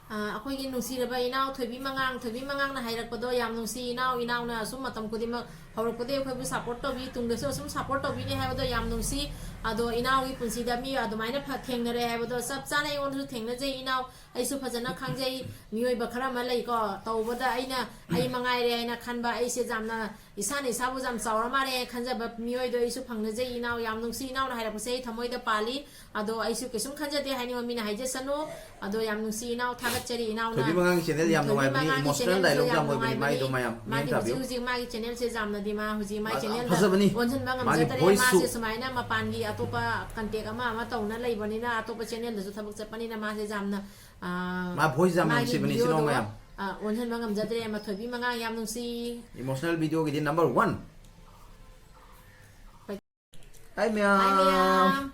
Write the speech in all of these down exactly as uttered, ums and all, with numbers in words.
ꯑ, ꯑꯩꯈꯣꯏꯒꯤ ꯅꯨꯡꯁꯤꯔꯕ ꯏꯅꯥꯎ ꯊꯣꯏꯕꯤ ꯃꯉꯥꯡ, ꯊꯣꯏꯕꯤ ꯃꯉꯥꯡꯅ ꯍꯥꯏꯔꯛꯄꯗꯣ ꯌꯥꯝ ꯅꯨꯡꯁꯤ꯫ ꯏꯅꯥꯎ, ꯏꯅꯥꯎꯅ ꯑꯁꯨꯝ ꯃꯇꯝ ꯈꯨꯗꯤꯡꯃꯛ ꯍꯧꯔꯛꯄꯗꯒꯤ ꯑꯩꯈꯣꯏꯕꯨ ꯁꯞꯄꯣꯔꯠ ꯇꯧꯕꯤ, ꯇꯨꯡꯗꯁꯨ ꯑꯁꯨꯝ ꯁꯞꯄꯣꯔꯠ ꯇꯧꯕꯤꯅꯤ ꯍꯥꯏꯕꯗꯣ ꯌꯥꯝ ꯅꯨꯡꯁꯤ꯫ ꯑꯗꯣ ꯏꯅꯥꯎꯒꯤ ꯄꯨꯟꯁꯤꯗ ꯃꯤ ꯑꯗꯨꯃꯥꯏꯅ ꯐ-, ꯊꯦꯡꯅꯔꯦ ꯍꯥꯏꯕꯗꯣ ꯆꯞ ꯆꯥꯅ ꯑꯩꯉꯣꯟꯗꯁꯨ ꯊꯦꯡꯅꯖꯩ ꯏꯅꯥꯎ꯫ ꯑꯩꯁꯨ ꯐꯖꯅ ꯈꯪꯖꯩ꯫ ꯃꯤꯑꯣꯏꯕ ꯈꯔ ꯑꯃ ꯂꯩꯀꯣ, ꯇꯧꯕꯗ ꯑꯩꯅ, ꯑꯩ ꯃꯉꯥꯏꯔꯦ ꯍꯥꯏꯅ ꯈꯟꯕ, ꯑꯩꯁꯦ ꯌꯥꯝꯅ ꯏꯁꯥꯅ ꯏꯁꯥꯕꯨ ꯌꯥꯝ ꯆꯥꯎꯔ ꯃꯥꯜꯂꯦ ꯈꯟꯖꯕ ꯃꯤꯑꯣꯏꯗꯣ ꯑꯩꯁꯨ ꯐꯪꯅꯖꯩ ꯏꯅꯥꯎ꯫ ꯌꯥꯝ ꯅꯨꯡꯁꯤ ꯏꯅꯥꯎꯅ ꯍꯥꯏꯔꯛꯄꯁꯦ ꯑꯩ ꯊꯃꯣꯏꯗ ꯄꯥꯜꯂꯤ꯫ ꯑꯗꯣ ꯑꯩꯁꯨ ꯀꯩꯁꯨꯝ ꯈꯟꯖꯗꯦ ꯍꯥꯏꯅꯤꯡꯕ ꯃꯤꯅ ꯍꯥꯏꯖꯁꯅꯨ꯫ ꯑꯗꯣ ꯌꯥꯝ ꯅꯨꯡꯁꯤ ꯏꯅꯥꯎ, ꯊꯥꯒꯠꯆꯔꯤ ꯏꯅꯥꯎꯅ꯫ ꯊꯣꯏꯕꯤ ꯃꯉꯥꯡꯒꯤ channel ꯌꯥꯝ ꯊꯣꯏꯕꯤ ꯅꯨꯡꯉꯥꯏꯕꯅꯤ, ꯃꯉꯥꯡꯒꯤ emotional channelꯁꯨ dialogue ꯌꯥꯝ ꯌꯥꯝ ꯑꯣꯏꯕꯅꯤ, ꯅꯨꯡꯉꯥꯏꯕꯅꯤ꯫ ꯃꯥꯏꯗꯣ ꯃꯌꯥꯝ ꯃꯥꯗꯤ ꯃꯤꯠꯌꯦꯡ ꯍꯧꯖꯤꯛ ꯇꯥꯕꯤꯌꯨ꯫ ꯍꯧꯖꯤꯛ ꯃꯥꯒꯤ channelꯁꯦ ꯌꯥꯝꯅꯗꯤ ꯃꯥ ꯍꯧꯖꯤꯛ ꯃꯥꯒꯤ ꯃꯥ ꯌꯥꯝ channelꯁꯦ ꯐꯖꯕꯅꯤ꯫ ꯑꯣꯟꯁꯤꯟꯕ ꯃꯥꯒꯤ ꯉꯝꯖꯗ꯭ꯔꯦ꯫ voiceꯁꯨ꯫ ꯃꯥꯁꯦ ꯁꯨꯃꯥꯏꯅ ꯃꯄꯥꯟꯒꯤ ꯑꯇꯣꯞꯄ contact ꯑꯃ ꯑꯃ ꯇꯧꯅ ꯂꯩꯕꯅꯤꯅ, ꯑꯇꯣꯞꯄ channelꯗꯁꯨ ꯊꯕꯛ ꯆꯠꯄꯅꯤꯅ ꯃꯥꯁꯦ ꯌꯥꯝꯅ, ꯑ, ꯃꯥ voice ꯌꯥꯝ ꯃꯥꯒꯤ ꯅꯨꯡꯁꯤꯕꯅꯤ, ꯏꯆꯤꯜ ꯏꯅꯥꯎ videoꯗꯣ, ꯃꯌꯥꯝ꯫ ꯑ, ꯑꯣꯟꯁꯤꯟꯕ ꯉꯝꯖꯗ꯭ꯔꯦ꯫ ꯃꯊꯣꯏꯕꯤ ꯃꯉꯥꯡ ꯌꯥꯝ ꯅꯨꯡꯁꯤ꯫ Emotional videoꯒꯤꯗꯤ number one꯫ Hi ꯃꯌꯥꯝ꯫ Hi ꯃꯌꯥꯝ꯫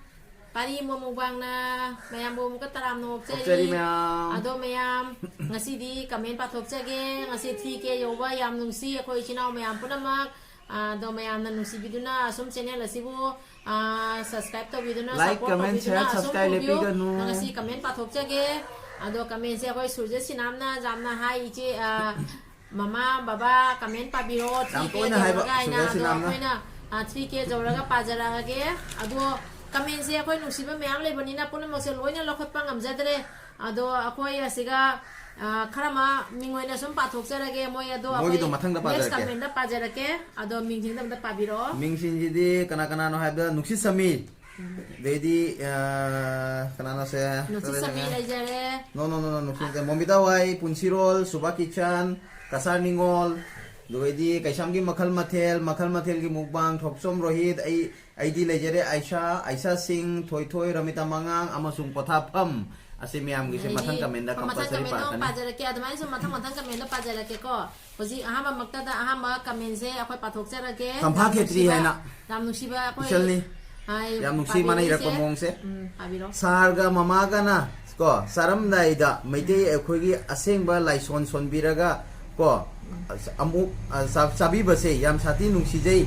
ꯄꯥꯔꯤ ꯃꯣꯃꯣ ꯃꯨꯛꯕꯥꯡꯅ ꯃꯌꯥꯝꯕꯨ ꯑꯃꯨꯛꯀ ꯇꯔꯥꯝꯅ ꯑꯣꯛꯆꯔꯤ꯫ ꯑꯣꯛꯆꯔꯤ ꯃꯌꯥꯝ꯫ ꯑꯗꯣ ꯃꯌꯥꯝ, ꯉꯁꯤꯗꯤ comment ꯄꯥꯊꯣꯛꯆꯒꯦ꯫ ꯉꯁꯤ three K ꯌꯧꯕ ꯌꯥꯝ ꯅꯨꯡꯁꯤ ꯑꯩꯈꯣꯏ ꯏꯆꯤꯟ ꯏꯅꯥꯎ ꯃꯌꯥꯝ ꯄꯨꯝꯅꯃꯛ꯫ ꯑꯗꯣ ꯃꯌꯥꯝꯅ ꯅꯨꯡꯁꯤꯕꯤꯗꯨꯅ ꯑꯁꯨꯝ channel ꯑꯁꯤꯕꯨ, ꯑ, subscribe ꯇꯧꯕꯤꯗꯨꯅ, like, support comment, ꯇꯧꯕꯤꯗꯨꯅ share, ꯑꯁꯨꯝ subscribe ꯇꯧꯕꯤꯌꯨ꯫ ꯂꯦꯞꯄꯤꯒꯅꯨ꯫ ꯉꯁꯤ comment ꯄꯥꯊꯣꯛꯆꯒꯦ꯫ ꯑꯗꯣ commentꯁꯦ ꯑꯩꯈꯣꯏ ꯁꯨꯔꯖꯦꯠ ꯁꯤꯅꯥꯝꯅ ꯌꯥꯝꯅ ꯍꯥꯏ, ꯏꯆꯦ, ꯑ, ꯃꯃꯥ, ꯕꯕꯥ, comment ꯄꯥꯕꯤꯔꯣ, ꯌꯥꯝ three K ꯇꯣꯏꯅ ꯍꯥꯏꯕ ꯌꯧꯔꯒ ꯍꯥꯏꯅ꯫ ꯁꯨꯔꯖꯦꯠ ꯑꯗꯣ ꯁꯤꯅꯥꯝꯅ꯫ ꯑꯩꯈꯣꯏꯅ, ꯑ, three K ꯌꯧꯔꯒ ꯄꯥꯖꯔꯛꯑꯒꯦ꯫ ꯑꯗꯣ commentꯁꯦ ꯑꯩꯈꯣꯏ ꯅꯨꯡꯁꯤꯕ ꯃꯌꯥꯝ ꯂꯩꯕꯅꯤꯅ ꯄꯨꯝꯅꯃꯛꯁꯦ ꯂꯣꯏꯅ ꯂꯧꯈꯠꯄ ꯉꯝꯖꯗ꯭ꯔꯦ꯫ ꯑꯗꯣ ꯑꯩꯈꯣꯏ ꯑꯁꯤꯒ, ꯑ, ꯈꯔ ꯑꯃ ꯃꯤꯡ ꯑꯣꯏꯅ ꯁꯨꯝ ꯄꯥꯊꯣꯛꯆꯔꯒꯦ꯫ ꯃꯣꯏ ꯑꯗꯣ ꯑꯩꯈꯣꯏ ꯃꯣꯏꯒꯤꯗꯣ ꯃꯊꯪꯗ next ꯄꯥꯖꯔꯛꯀꯦ꯫ Commentꯗ ꯄꯥꯖꯔꯛꯀꯦ꯫ ꯑꯗꯣ ꯃꯤꯡꯁꯤꯡꯗ ꯑꯝꯇ ꯄꯥꯕꯤꯔꯛꯑꯣ꯫ ꯃꯤꯡꯁꯤꯡꯁꯤꯗꯤ ꯀꯅꯥ ꯀꯅꯥꯅꯣ ꯍꯥꯏꯕꯗ, ꯅꯨꯡꯁꯤꯠ ꯁꯃꯤ, ꯎꯝ꯫ ꯑꯗꯩꯗꯤ, ꯑ, ꯀꯅꯥꯅꯣꯁꯦ? ꯅꯨꯡꯁꯤꯠ ꯁꯃꯤ ꯂꯩꯖꯔꯦ꯫ No, no, no, no, ꯅꯨꯡꯁꯤꯠ ꯅꯠꯇꯦ꯫ ꯃꯣꯃꯤꯇꯥ ꯋꯥꯏ, ꯄꯨꯟꯁꯤꯔꯣꯜ, ꯁꯨꯕꯥ ꯀꯤꯁꯟ, ꯀꯁꯥꯔ ꯅꯤꯉꯣꯜ, ꯑꯗꯨꯒꯩꯗꯤ ꯀꯩꯁꯥꯝꯒꯤ ꯃꯈꯜ ꯃꯊꯦꯜ, ꯃꯈꯜ ꯃꯊꯦꯜꯒꯤ ꯃꯨꯛꯕꯥꯡ, ꯊꯣꯛꯆꯣꯝ ꯔꯣꯍꯤꯠ, ꯑꯩ, ꯑꯩꯗꯤ ꯂꯩꯖꯔꯦ, ꯑꯥꯏꯁꯥ, ꯑꯥꯏꯁꯥ ꯁꯤꯡ, ꯊꯣꯏꯊꯣꯏ, ꯔꯃꯤꯇꯥ ꯃꯉꯥꯡ ꯑꯃꯁꯨꯡ ꯄꯣꯊꯥꯐꯝ꯫ ꯑꯁꯤ ꯃꯌꯥꯝꯒꯤꯁꯦ ꯑꯗꯩꯗꯤ ꯃꯊꯪ commentꯗ ꯃꯊꯪ compulsory commentꯗ ꯑꯃꯨꯛ ꯄꯥꯔꯛꯀꯅꯤ꯫ ꯄꯥꯖꯔꯛꯀꯦ꯫ ꯑꯗꯨꯃꯥꯏꯅ ꯁꯨꯝ ꯃꯊꯪ ꯃꯊꯪ commentꯗ ꯄꯥꯖꯔꯛꯀꯦꯀꯣ꯫ ꯍꯧꯖꯤꯛ ꯑꯍꯥꯟꯕꯃꯛꯇꯗ ꯑꯍꯥꯟꯕ commentꯁꯦ ꯑꯩꯈꯣꯏ ꯄꯥꯊꯣꯛꯆꯔꯒꯦ꯫ ꯇꯝꯐꯥ ꯌꯥꯝ ꯈꯦꯇ꯭ꯔꯤ ꯅꯨꯡꯁꯤꯕ, ꯍꯥꯏꯅ ꯌꯥꯝ ꯅꯨꯡꯁꯤꯕ ꯑꯩꯈꯣꯏ, ꯏꯆꯜꯅꯤ꯫ ꯑ, ꯌꯥꯝ ꯅꯨꯡꯁꯤ ꯃꯥꯅ ꯄꯥꯕꯤꯔꯤꯁꯦ꯫ ꯏꯔꯛꯄ ꯃꯑꯣꯡꯁꯦ꯫ ꯎꯝ, ꯄꯥꯕꯤꯔꯣ꯫ ꯁꯥꯔꯒ ꯃꯃꯥꯒꯅ ꯀꯣ, ꯆꯥꯔꯝꯗꯥꯏꯗ ꯃꯩꯇꯩ ꯑꯩꯈꯣꯏꯒꯤ ꯑꯁꯦꯡꯕ ꯂꯥꯏꯁꯣꯟ ꯁꯣꯟꯕꯤꯔꯒ ꯀꯣ, ꯑꯃꯨꯛ, ꯑ, ꯆꯥ-, ꯆꯥꯕꯤꯕꯁꯦ ꯌꯥꯝ ꯁꯥꯊꯤ ꯅꯨꯡꯁꯤꯖꯩ,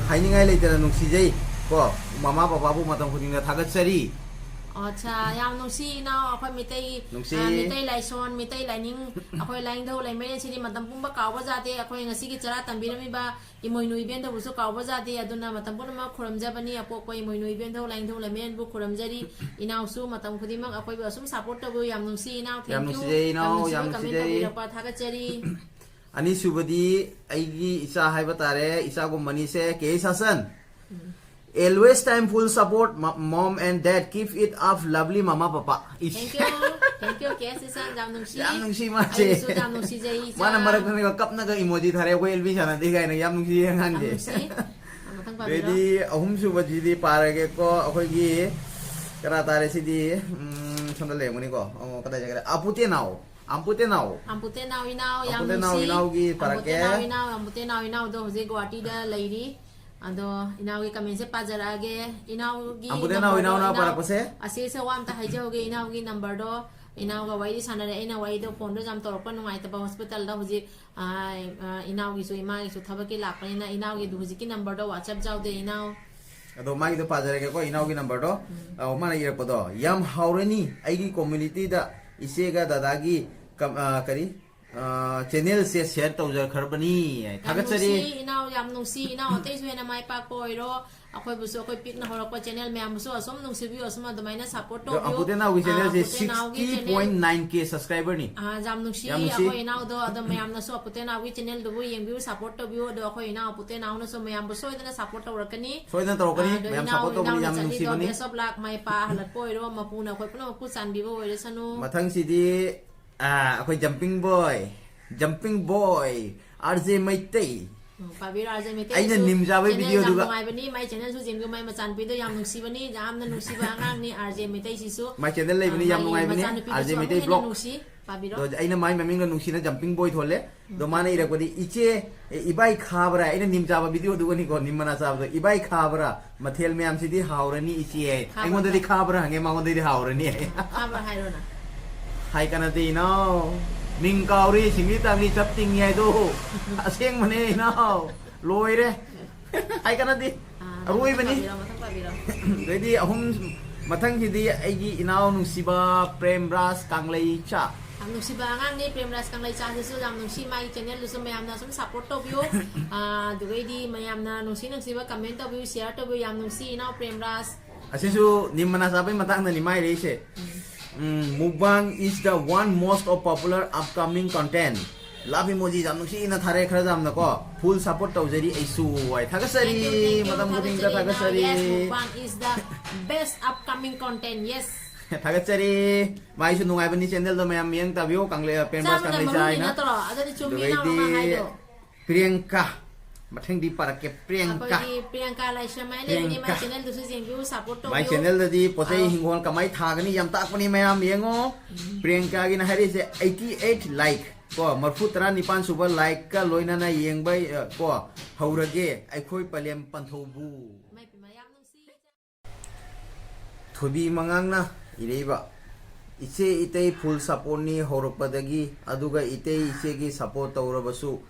ꯍꯥꯏꯅꯤꯡꯉꯥꯏ ꯂꯩꯇꯅ ꯅꯨꯡꯁꯤꯖꯩ ꯀꯣ꯫ ꯃꯃꯥ ꯕꯕꯥꯕꯨ ꯃꯇꯝ ꯈꯨꯗꯤꯡꯗ ꯊꯥꯒꯠꯆꯔꯤ꯫ ꯑꯠꯆꯥ, ꯌꯥꯝ ꯅꯨꯡꯁꯤ ꯏꯅꯥꯎ, ꯑꯩꯈꯣꯏ ꯃꯤꯇꯩ, ꯅꯨꯡꯁꯤ꯫ ꯑ, ꯃꯤꯇꯩ ꯂꯥꯏꯁꯣꯟ, ꯃꯤꯇꯩ ꯂꯥꯏꯅꯤꯡ, ꯑꯩꯈꯣꯏ ꯂꯥꯏꯅꯤꯡꯊꯧ ꯂꯩꯃꯔꯦꯟꯁꯤꯗꯤ ꯃꯇꯝ ꯄꯨꯝꯕ ꯀꯥꯎꯕ ꯌꯥꯗꯦ꯫ ꯑꯩꯈꯣꯏ ꯉꯁꯤꯒꯤ ꯆꯔꯥ ꯇꯝꯕꯤꯔꯝꯃꯤꯕ ꯏꯃꯣꯏꯅꯨ ꯏꯕꯦꯟꯗꯧꯕꯨꯁꯨ ꯀꯥꯎꯕ ꯌꯥꯗꯦ꯫ ꯑꯗꯨꯅ ꯃꯇꯝ ꯄꯨꯝꯅꯃꯛ ꯈꯨꯔꯨꯝꯖꯕꯅꯤ, ꯑꯄꯣꯛꯄ ꯏꯃꯣꯏꯅꯨ ꯏꯕꯦꯟꯗꯧ ꯂꯥꯏꯅꯤꯡꯊꯧ ꯂꯩꯃꯔꯦꯟꯕꯨ ꯈꯨꯔꯨꯝꯖꯔꯤ꯫ ꯏꯅꯥꯎꯁꯨ ꯃꯇꯝ ꯈꯨꯗꯤꯡꯃꯛ ꯑꯩꯈꯣꯏꯕꯨ ꯑꯁꯨꯝ support ꯇꯧꯕꯤꯌꯨ꯫ ꯌꯥꯝ ꯅꯨꯡꯁꯤ ꯏꯅꯥꯎ, ꯌꯥꯝ thank you꯫ ꯅꯨꯡꯁꯤꯖꯩ ꯏꯅꯥꯎ, ꯌꯥꯝ ꯅꯨꯡꯁꯤꯕ ꯌꯥꯝ comment ꯅꯨꯡꯁꯤꯖꯩ꯫ ꯇꯧꯕꯤꯔꯛꯄ ꯊꯥꯒꯠꯆꯔꯤ꯫ ꯑꯅꯤꯁꯨꯕꯗꯤ ꯑꯩꯒꯤ ꯏꯆꯥ ꯍꯥꯏꯕ ꯇꯥꯔꯦ, ꯏꯆꯥꯒꯨꯝꯕꯅꯤꯁꯦ, ꯀꯦ ꯁꯥꯁꯟ꯫ Always time full support, mo-, mom and dad, keep it up, lovely mama papa. ꯏꯁ꯫ Thank you, thank you, ꯀꯦ ꯁꯤꯁꯟ, ꯌꯥꯝ ꯅꯨꯡꯁꯤ꯫ ꯌꯥꯝ ꯅꯨꯡꯁꯤ ꯃꯥꯁꯦ꯫ ꯑꯩꯁꯨ ꯌꯥꯝ ꯅꯨꯡꯁꯤꯖꯩ, ꯏꯆꯥ꯫ ꯃꯥꯅ ꯃꯔꯛꯇꯅꯤꯀꯣ ꯀꯞꯅꯒ emoji ꯊꯥꯔꯛꯑꯦ, "ꯑꯩꯈꯣꯏ ꯑꯦꯜꯕꯤ ꯁꯥꯟꯅꯗꯦ" ꯀꯥꯏꯅ, ꯌꯥꯝ ꯅꯨꯡꯁꯤꯌꯦ ꯌꯥꯝ ꯑꯉꯥꯡꯁꯦ꯫ ꯅꯨꯡꯁꯤ꯫ ꯃꯊꯪ ꯄꯥꯕꯤꯔꯣ꯫ ꯑꯗꯩꯗꯤ ꯑꯍꯨꯝꯁꯨꯕꯁꯤꯗꯤ ꯄꯥꯔꯒꯦꯀꯣ, ꯑꯩꯈꯣꯏꯒꯤ ꯀꯅꯥ ꯇꯥꯔꯦ ꯁꯤꯗꯤ? ꯎꯝ, ꯁꯣꯝꯗ ꯂꯩꯔꯝꯒꯅꯤꯀꯣ꯫ ꯑꯣ, ꯀꯗꯥꯏ ꯆꯠꯈ꯭ꯔꯦ? ꯑꯄꯨꯇꯦꯅꯥꯎ꯫ ꯑꯝꯄꯨꯇꯦꯅꯥꯎ꯫ ꯑꯝꯄꯨꯇꯦꯅꯥꯎ ꯏꯅꯥꯎ, ꯌꯥꯝ ꯑꯝꯄꯨꯇꯦꯅꯥꯎ ꯅꯨꯡꯁꯤ꯫ ꯏꯅꯥꯎꯒꯤ ꯄꯥꯔꯛꯀꯦ꯫ ꯑꯝꯄꯨꯇꯦꯅꯥꯎ ꯏꯅꯥꯎ, ꯑꯝꯄꯨꯇꯦꯅꯥꯎ ꯏꯅꯥꯎꯗꯣ ꯍꯧꯖꯤꯛ ꯒꯨꯋꯥꯍꯥꯇꯤꯗ ꯂꯩꯔꯤ꯫ ꯑꯗꯣ ꯏꯅꯥꯎꯒꯤ commentꯁꯦ ꯄꯥꯖꯔꯛꯑꯒꯦ꯫ ꯏꯅꯥꯎꯒꯤ ꯑꯝꯄꯨꯇꯦꯅꯥꯎ numberꯗꯣ ꯏꯅꯥꯎꯅ ꯏꯅꯥꯎ ꯄꯥꯔꯛꯄꯁꯦ? ꯑꯁꯤꯁꯦ ꯋꯥ ꯑꯝꯇ ꯍꯥꯏꯖꯍꯧꯒꯦ꯫ ꯏꯅꯥꯎꯒꯤ numberꯗꯣ, ꯏꯅꯥꯎꯒ ꯋꯥꯔꯤ ꯁꯥꯟꯅꯔꯦ꯫ ꯑꯩꯅ ꯋꯥꯔꯤꯗꯣ phoneꯗꯣ ꯌꯥꯝ ꯇꯧꯔꯛꯄ ꯅꯨꯡꯉꯥꯏꯇꯕ hospitalꯗ ꯍꯧꯖꯤꯛ, ꯑ, ꯑ, ꯏꯅꯥꯎꯒꯤꯁꯨ ꯏꯃꯥꯒꯤꯁꯨ ꯊꯕꯛꯀꯤ ꯂꯥꯛꯄꯅꯤꯅ ꯏꯅꯥꯎꯒꯤ ꯍꯧꯖꯤꯛꯀꯤ numberꯗꯣ WhatsApp ꯌꯥꯎꯗꯦ ꯏꯅꯥꯎ꯫ ꯑꯗꯣ ꯃꯥꯒꯤꯗꯣ ꯄꯥꯖꯔꯒꯦꯀꯣ, ꯏꯅꯥꯎꯒꯤ numberꯗꯣ꯫ ꯎꯝ꯫ ꯑ, ꯃꯥꯅ ꯏꯔꯛꯄꯗꯣ, "ꯌꯥꯝ ꯍꯥꯎꯔꯅꯤ ꯑꯩꯒꯤ communityꯗ ꯏꯆꯦꯒ ꯗꯗꯥꯒꯤ ꯀꯝ-, ꯑ, ꯀꯔꯤ? ꯑ, channelꯁꯦ share ꯇꯧꯖꯈ꯭ꯔꯕꯅꯤ"꯫ ꯌꯥꯝ ꯊꯥꯒꯠꯆꯔꯤ꯫ ꯅꯨꯡꯁꯤ ꯏꯅꯥꯎ, ꯌꯥꯝ ꯅꯨꯡꯁꯤ ꯏꯅꯥꯎ, ꯑꯇꯩꯁꯨ ꯍꯦꯟꯅ ꯃꯥꯏ ꯄꯥꯛꯄ ꯑꯣꯏꯔꯣ꯫ ꯑꯩꯈꯣꯏꯕꯨꯁꯨ, ꯑꯩꯈꯣꯏ ꯄꯤꯛꯅ ꯍꯧꯔꯛꯄ channel ꯃꯌꯥꯝꯕꯨꯁꯨ ꯑꯁꯨꯝ ꯅꯨꯡꯁꯤꯕꯤꯌꯨ, ꯑꯁꯨꯝ ꯑꯗꯨꯃꯥꯏꯅ support ꯑꯗꯣ ꯇꯧꯕꯤꯌꯨ꯫ ꯑꯝꯄꯨꯇꯦꯅꯥꯎꯒꯤ ꯑ, channelꯁꯦ ꯑꯝꯄꯨꯇꯦꯅꯥꯎꯒꯤ channel sixty point nine K subscriberꯅꯤ꯫ ꯑ, ꯌꯥꯝ ꯅꯨꯡꯁꯤ ꯌꯥꯝ ꯅꯨꯡꯁꯤ꯫ ꯑꯩꯈꯣꯏ ꯏꯅꯥꯎꯗꯣ꯫ ꯑꯗꯣ ꯃꯌꯥꯝꯅꯁꯨ ꯑꯝꯄꯨꯇꯦꯅꯥꯎꯒꯤ channelꯗꯨꯕꯨ ꯌꯦꯡꯕꯤꯌꯨ, support ꯇꯧꯕꯤꯌꯨ꯫ ꯑꯗꯣ ꯑꯩꯈꯣꯏ ꯏꯅꯥꯎ ꯑꯝꯄꯨꯇꯦꯅꯥꯎꯅꯁꯨ ꯃꯌꯥꯝꯕꯨ ꯁꯣꯏꯗꯅ support ꯇꯧꯔꯛꯀꯅꯤ꯫ ꯁꯣꯏꯗꯅ ꯇꯧꯔꯛꯀꯅꯤ꯫ ꯑ, ꯑꯗꯣ ꯃꯌꯥꯝ ꯏꯅꯥꯎ, support ꯇꯧꯕꯅꯤ, ꯏꯅꯥꯎꯅ ꯌꯥꯝ ꯆꯠꯂꯤꯗꯣ ꯅꯨꯡꯁꯤꯕꯅꯤ꯫ Best of luck, ꯃꯥꯏ ꯄꯥꯛꯍꯜꯂꯛꯄ ꯑꯣꯏꯔꯣ, ꯃꯄꯨꯅ ꯑꯩꯈꯣꯏ ꯄꯨꯝꯅꯃꯛꯄꯨ ꯆꯥꯟꯕꯤꯕ ꯑꯣꯏꯔꯁꯅꯨ꯫ ꯃꯊꯪꯁꯤꯗꯤ ꯑꯥ, ꯑꯩꯈꯣꯏ Jumping Boy, Jumping Boy, R J Meitei. ꯎꯝ, ꯄꯥꯕꯤꯔꯣ, R J ꯃꯩꯇꯩ ꯑꯩꯅ ꯁꯨ ꯅꯤꯝ ꯆꯥꯕꯩ channel ꯌꯥꯝ videoꯗꯨꯒ꯫ ꯅꯨꯡꯉꯥꯏꯕꯅꯤ, ꯃꯥꯏ channelꯁꯨ ꯌꯦꯡꯕꯤꯌꯨ, ꯃꯥꯏ ꯃꯆꯥꯅꯨꯄꯤꯗꯣ ꯌꯥꯝ ꯅꯨꯡꯁꯤꯕꯅꯤ, ꯌꯥꯝꯅ ꯅꯨꯡꯁꯤꯕ ꯑꯉꯥꯡꯅꯤ RJ ꯃꯩꯇꯩꯁꯤꯁꯨ꯫ ꯃꯥꯏ channel ꯂꯩꯕꯅꯤ, ꯑꯥ, ꯌꯥꯝ ꯃꯥꯒꯤ ꯅꯨꯡꯉꯥꯏꯕꯅꯤ, ꯃꯆꯥꯅꯨꯄꯤꯗꯨꯁꯨ R J ꯑꯃꯨꯛ ꯃꯩꯇꯩ ꯍꯦꯟꯅ vlog꯫ ꯅꯨꯡꯁꯤ, ꯄꯥꯕꯤꯔꯣ꯫ ꯑꯗꯣ ꯑꯩꯅ ꯃꯥꯏ ꯃꯃꯤꯡꯒ ꯅꯨꯡꯁꯤꯅ Jumping Boy ꯊꯣꯜꯂꯦ꯫ ꯑꯗꯣ ꯃꯥꯅ ꯏꯔꯛꯄꯗꯤ, "ꯏꯆꯦ, ꯑꯦ, ꯏꯕꯥꯏ ꯈꯥꯕ꯭ꯔꯥ?" ꯑꯩꯅ ꯅꯤꯝ ꯆꯥꯕ videoꯗꯨꯒꯅꯤꯀꯣ, ꯅꯤꯝ ꯃꯅꯥ ꯆꯥꯕꯗꯣ, "ꯏꯕꯥꯏ ꯈꯥꯕ꯭ꯔꯥ? ꯃꯊꯦꯜ ꯃꯌꯥꯝꯁꯤꯗꯤ ꯍꯥꯎꯔꯅꯤ ꯏꯆꯦ" ꯍꯥꯏ꯫ ꯈꯥꯕ꯭ꯔꯥ? ꯑꯩꯉꯣꯟꯗꯗꯤ ꯈꯥꯕ꯭ꯔꯥ ꯍꯪꯉꯦ, ꯃꯉꯣꯟꯗꯗꯤ ꯍꯥꯎꯔꯅꯤ ꯍꯥꯏ꯫ ꯈꯥꯕ꯭ꯔꯥ ꯍꯥꯏꯔꯣꯅ꯫ ꯍꯥꯏ ꯀꯥꯟꯅꯗꯦ ꯏꯅꯥꯎ, ꯃꯤꯡ ꯀꯥꯎꯔꯤ, ꯁꯤꯡꯂꯤ ꯇꯥꯡꯂꯤ ꯆꯞ ꯇꯤꯡꯉꯤ ꯍꯥꯏꯗꯣ꯫ ꯑꯁꯦꯡꯕꯅꯦ ꯏꯅꯥꯎ, ꯂꯣꯏꯔꯦ꯫ ꯍꯥꯏ ꯀꯥꯟꯅꯗꯦ꯫ ꯑꯥ, ꯑꯔꯣꯏꯕꯅꯤ꯫ ꯃꯊꯪ ꯄꯥꯕꯤꯔꯣ, ꯃꯊꯪ ꯄꯥꯕꯤꯔꯣ꯫ ꯑꯗꯩꯗꯤ ꯑꯍꯨꯝ, ꯃꯊꯪꯒꯤꯗꯤ ꯑꯩꯒꯤ ꯏꯅꯥꯎ ꯅꯨꯡꯁꯤꯕ ꯄ꯭ꯔꯦꯝ ꯔꯥꯖ ꯀꯪꯂꯩꯆꯥ꯫ ꯌꯥꯝ ꯅꯨꯡꯁꯤꯕ ꯑꯉꯥꯡꯅꯤ ꯄ꯭ꯔꯦꯝ ꯔꯥꯖ ꯀꯪꯂꯩꯆꯥꯁꯤꯁꯨ, ꯌꯥꯝ ꯅꯨꯡꯁꯤ꯫ ꯃꯥꯒꯤ ꯆꯦꯅꯦꯜꯗꯨꯁꯨ ꯃꯌꯥꯝꯅ ꯁꯨꯝ ꯁꯞꯄꯣꯔꯠ ꯇꯧꯕꯤꯌꯨ꯫ ꯑꯥ, ꯑꯗꯨꯒꯩꯗꯤ ꯃꯌꯥꯝꯅ ꯅꯨꯡꯁꯤ ꯅꯨꯡꯁꯤꯕ ꯀꯃꯦꯟ ꯇꯧꯕꯤꯌꯨ, ꯁꯤꯌꯥꯔ ꯇꯧꯕꯤꯌꯨ꯫ ꯌꯥꯝ ꯅꯨꯡꯁꯤ ꯏꯅꯥꯎ ꯄ꯭ꯔꯦꯝ ꯔꯥꯖ꯫ ꯑꯁꯤꯁꯨ ꯅꯤꯝ ꯃꯅꯥ ꯆꯥꯕꯩ ꯃꯇꯥꯡꯗꯅꯤ ꯃꯥꯏ ꯂꯩꯔꯤꯁꯦ꯫ ꯎꯝ, mukbang is the one most of popular upcoming content. Love emoji ꯌꯥꯝ ꯅꯨꯡꯁꯤꯅ ꯊꯥꯔꯛꯑꯦ ꯈꯔ ꯌꯥꯝꯅꯀꯣ꯫ Full support ꯇꯧꯖꯔꯤ ꯑꯩꯁꯨ ꯍꯥꯏ꯫ ꯊꯥꯒꯠꯆꯔꯤ꯫ Thank you, thank you, ꯃꯇꯝ ꯈꯨꯗꯤꯡꯗ ꯊꯥꯒꯠꯆꯔꯤ ꯏꯅꯥꯎ꯫ Yes, ꯊꯥꯒꯠꯆꯔꯤ꯫ mukbang is the best upcoming content. Yes. ꯊꯥꯒꯠꯆꯔꯤ꯫ ꯃꯥꯏꯁꯨ ꯅꯨꯡꯉꯥꯏꯕꯅꯤ ꯆꯦꯅꯦꯜꯗꯣ ꯃꯌꯥꯝ ꯃꯤꯠꯌꯦꯡ ꯇꯥꯕꯤꯌꯨ꯫ ꯀꯪꯂꯩ ꯄ꯭ꯔꯦꯝ ꯔꯥꯖ ꯆꯥꯕꯅ ꯀꯪꯂꯩꯆꯥ ꯃꯔꯨꯅꯤ ꯍꯥꯏꯅ꯫ ꯅꯠꯇ꯭ꯔꯣ? ꯑꯗꯨꯗꯤ ꯆꯨꯝꯃꯤ ꯏꯅꯥꯎ ꯑꯗꯨꯗꯩꯗꯤ ꯑꯃ ꯍꯥꯏꯗꯣ꯫ ꯄ꯭ꯔꯤꯌꯥꯡꯀꯥ꯫ ꯃꯊꯪꯗꯤ ꯄꯥꯔꯛꯀꯦ ꯄ꯭ꯔꯤꯌꯥꯡꯀꯥ꯫ ꯑꯩꯈꯣꯏꯒꯤ ꯄ꯭ꯔꯤꯌꯥꯡꯀꯥ ꯂꯥꯏꯁ꯭ꯔꯝ ꯍꯥꯏꯅ ꯂꯩꯕꯅꯤ, ꯃꯥꯏ ꯄ꯭ꯔꯤꯌꯥꯡꯀꯥ꯫ ꯆꯦꯅꯦꯜꯗꯨꯁꯨ ꯌꯦꯡꯕꯤꯌꯨ, ꯁꯞꯄꯣꯔꯠ ꯃꯥꯏ ꯇꯧꯕꯤꯌꯨ꯫ ꯆꯦꯅꯦꯜꯗꯗꯤ ꯄꯣꯠ ꯆꯩ ꯑꯥꯎ꯫ ꯍꯤꯡꯒꯣꯜ ꯀꯃꯥꯏꯅ ꯊꯥꯒꯅꯤ ꯌꯥꯝ ꯇꯥꯛꯄꯅꯤ ꯃꯌꯥꯝ ꯌꯦꯡꯉꯣ꯫ ꯄ꯭ꯔꯤꯌꯥꯡꯀꯥꯒꯤꯅ ꯍꯥꯏꯔꯤꯁꯦ eighty eight like ꯀꯣ, ꯃꯔꯐꯨ ꯇꯔꯥ ꯅꯤꯄꯥꯟ ꯁꯨꯕ like ꯀ ꯂꯣꯏꯅꯅ ꯌꯦꯡꯕ ꯑ, ꯀꯣ ꯍꯧꯔꯒꯦ ꯑꯩꯈꯣꯏ ꯄꯂꯦꯝ ꯄꯟꯊꯧꯕꯨ꯫ ꯃꯥꯏ ꯄꯦꯝꯃ, ꯌꯥꯝ ꯅꯨꯡꯁꯤ꯫ ꯊꯣꯏꯕꯤ ꯃꯉꯥꯡꯅ ꯏꯔꯛꯏꯕ, "ꯏꯆꯦ ꯏꯇꯩ full supportꯅꯤ ꯍꯧꯔꯛꯄꯗꯒꯤ, ꯑꯗꯨꯒ ꯏꯇꯩ ꯏꯆꯦꯒꯤ support ꯇꯧꯔꯕꯁꯨ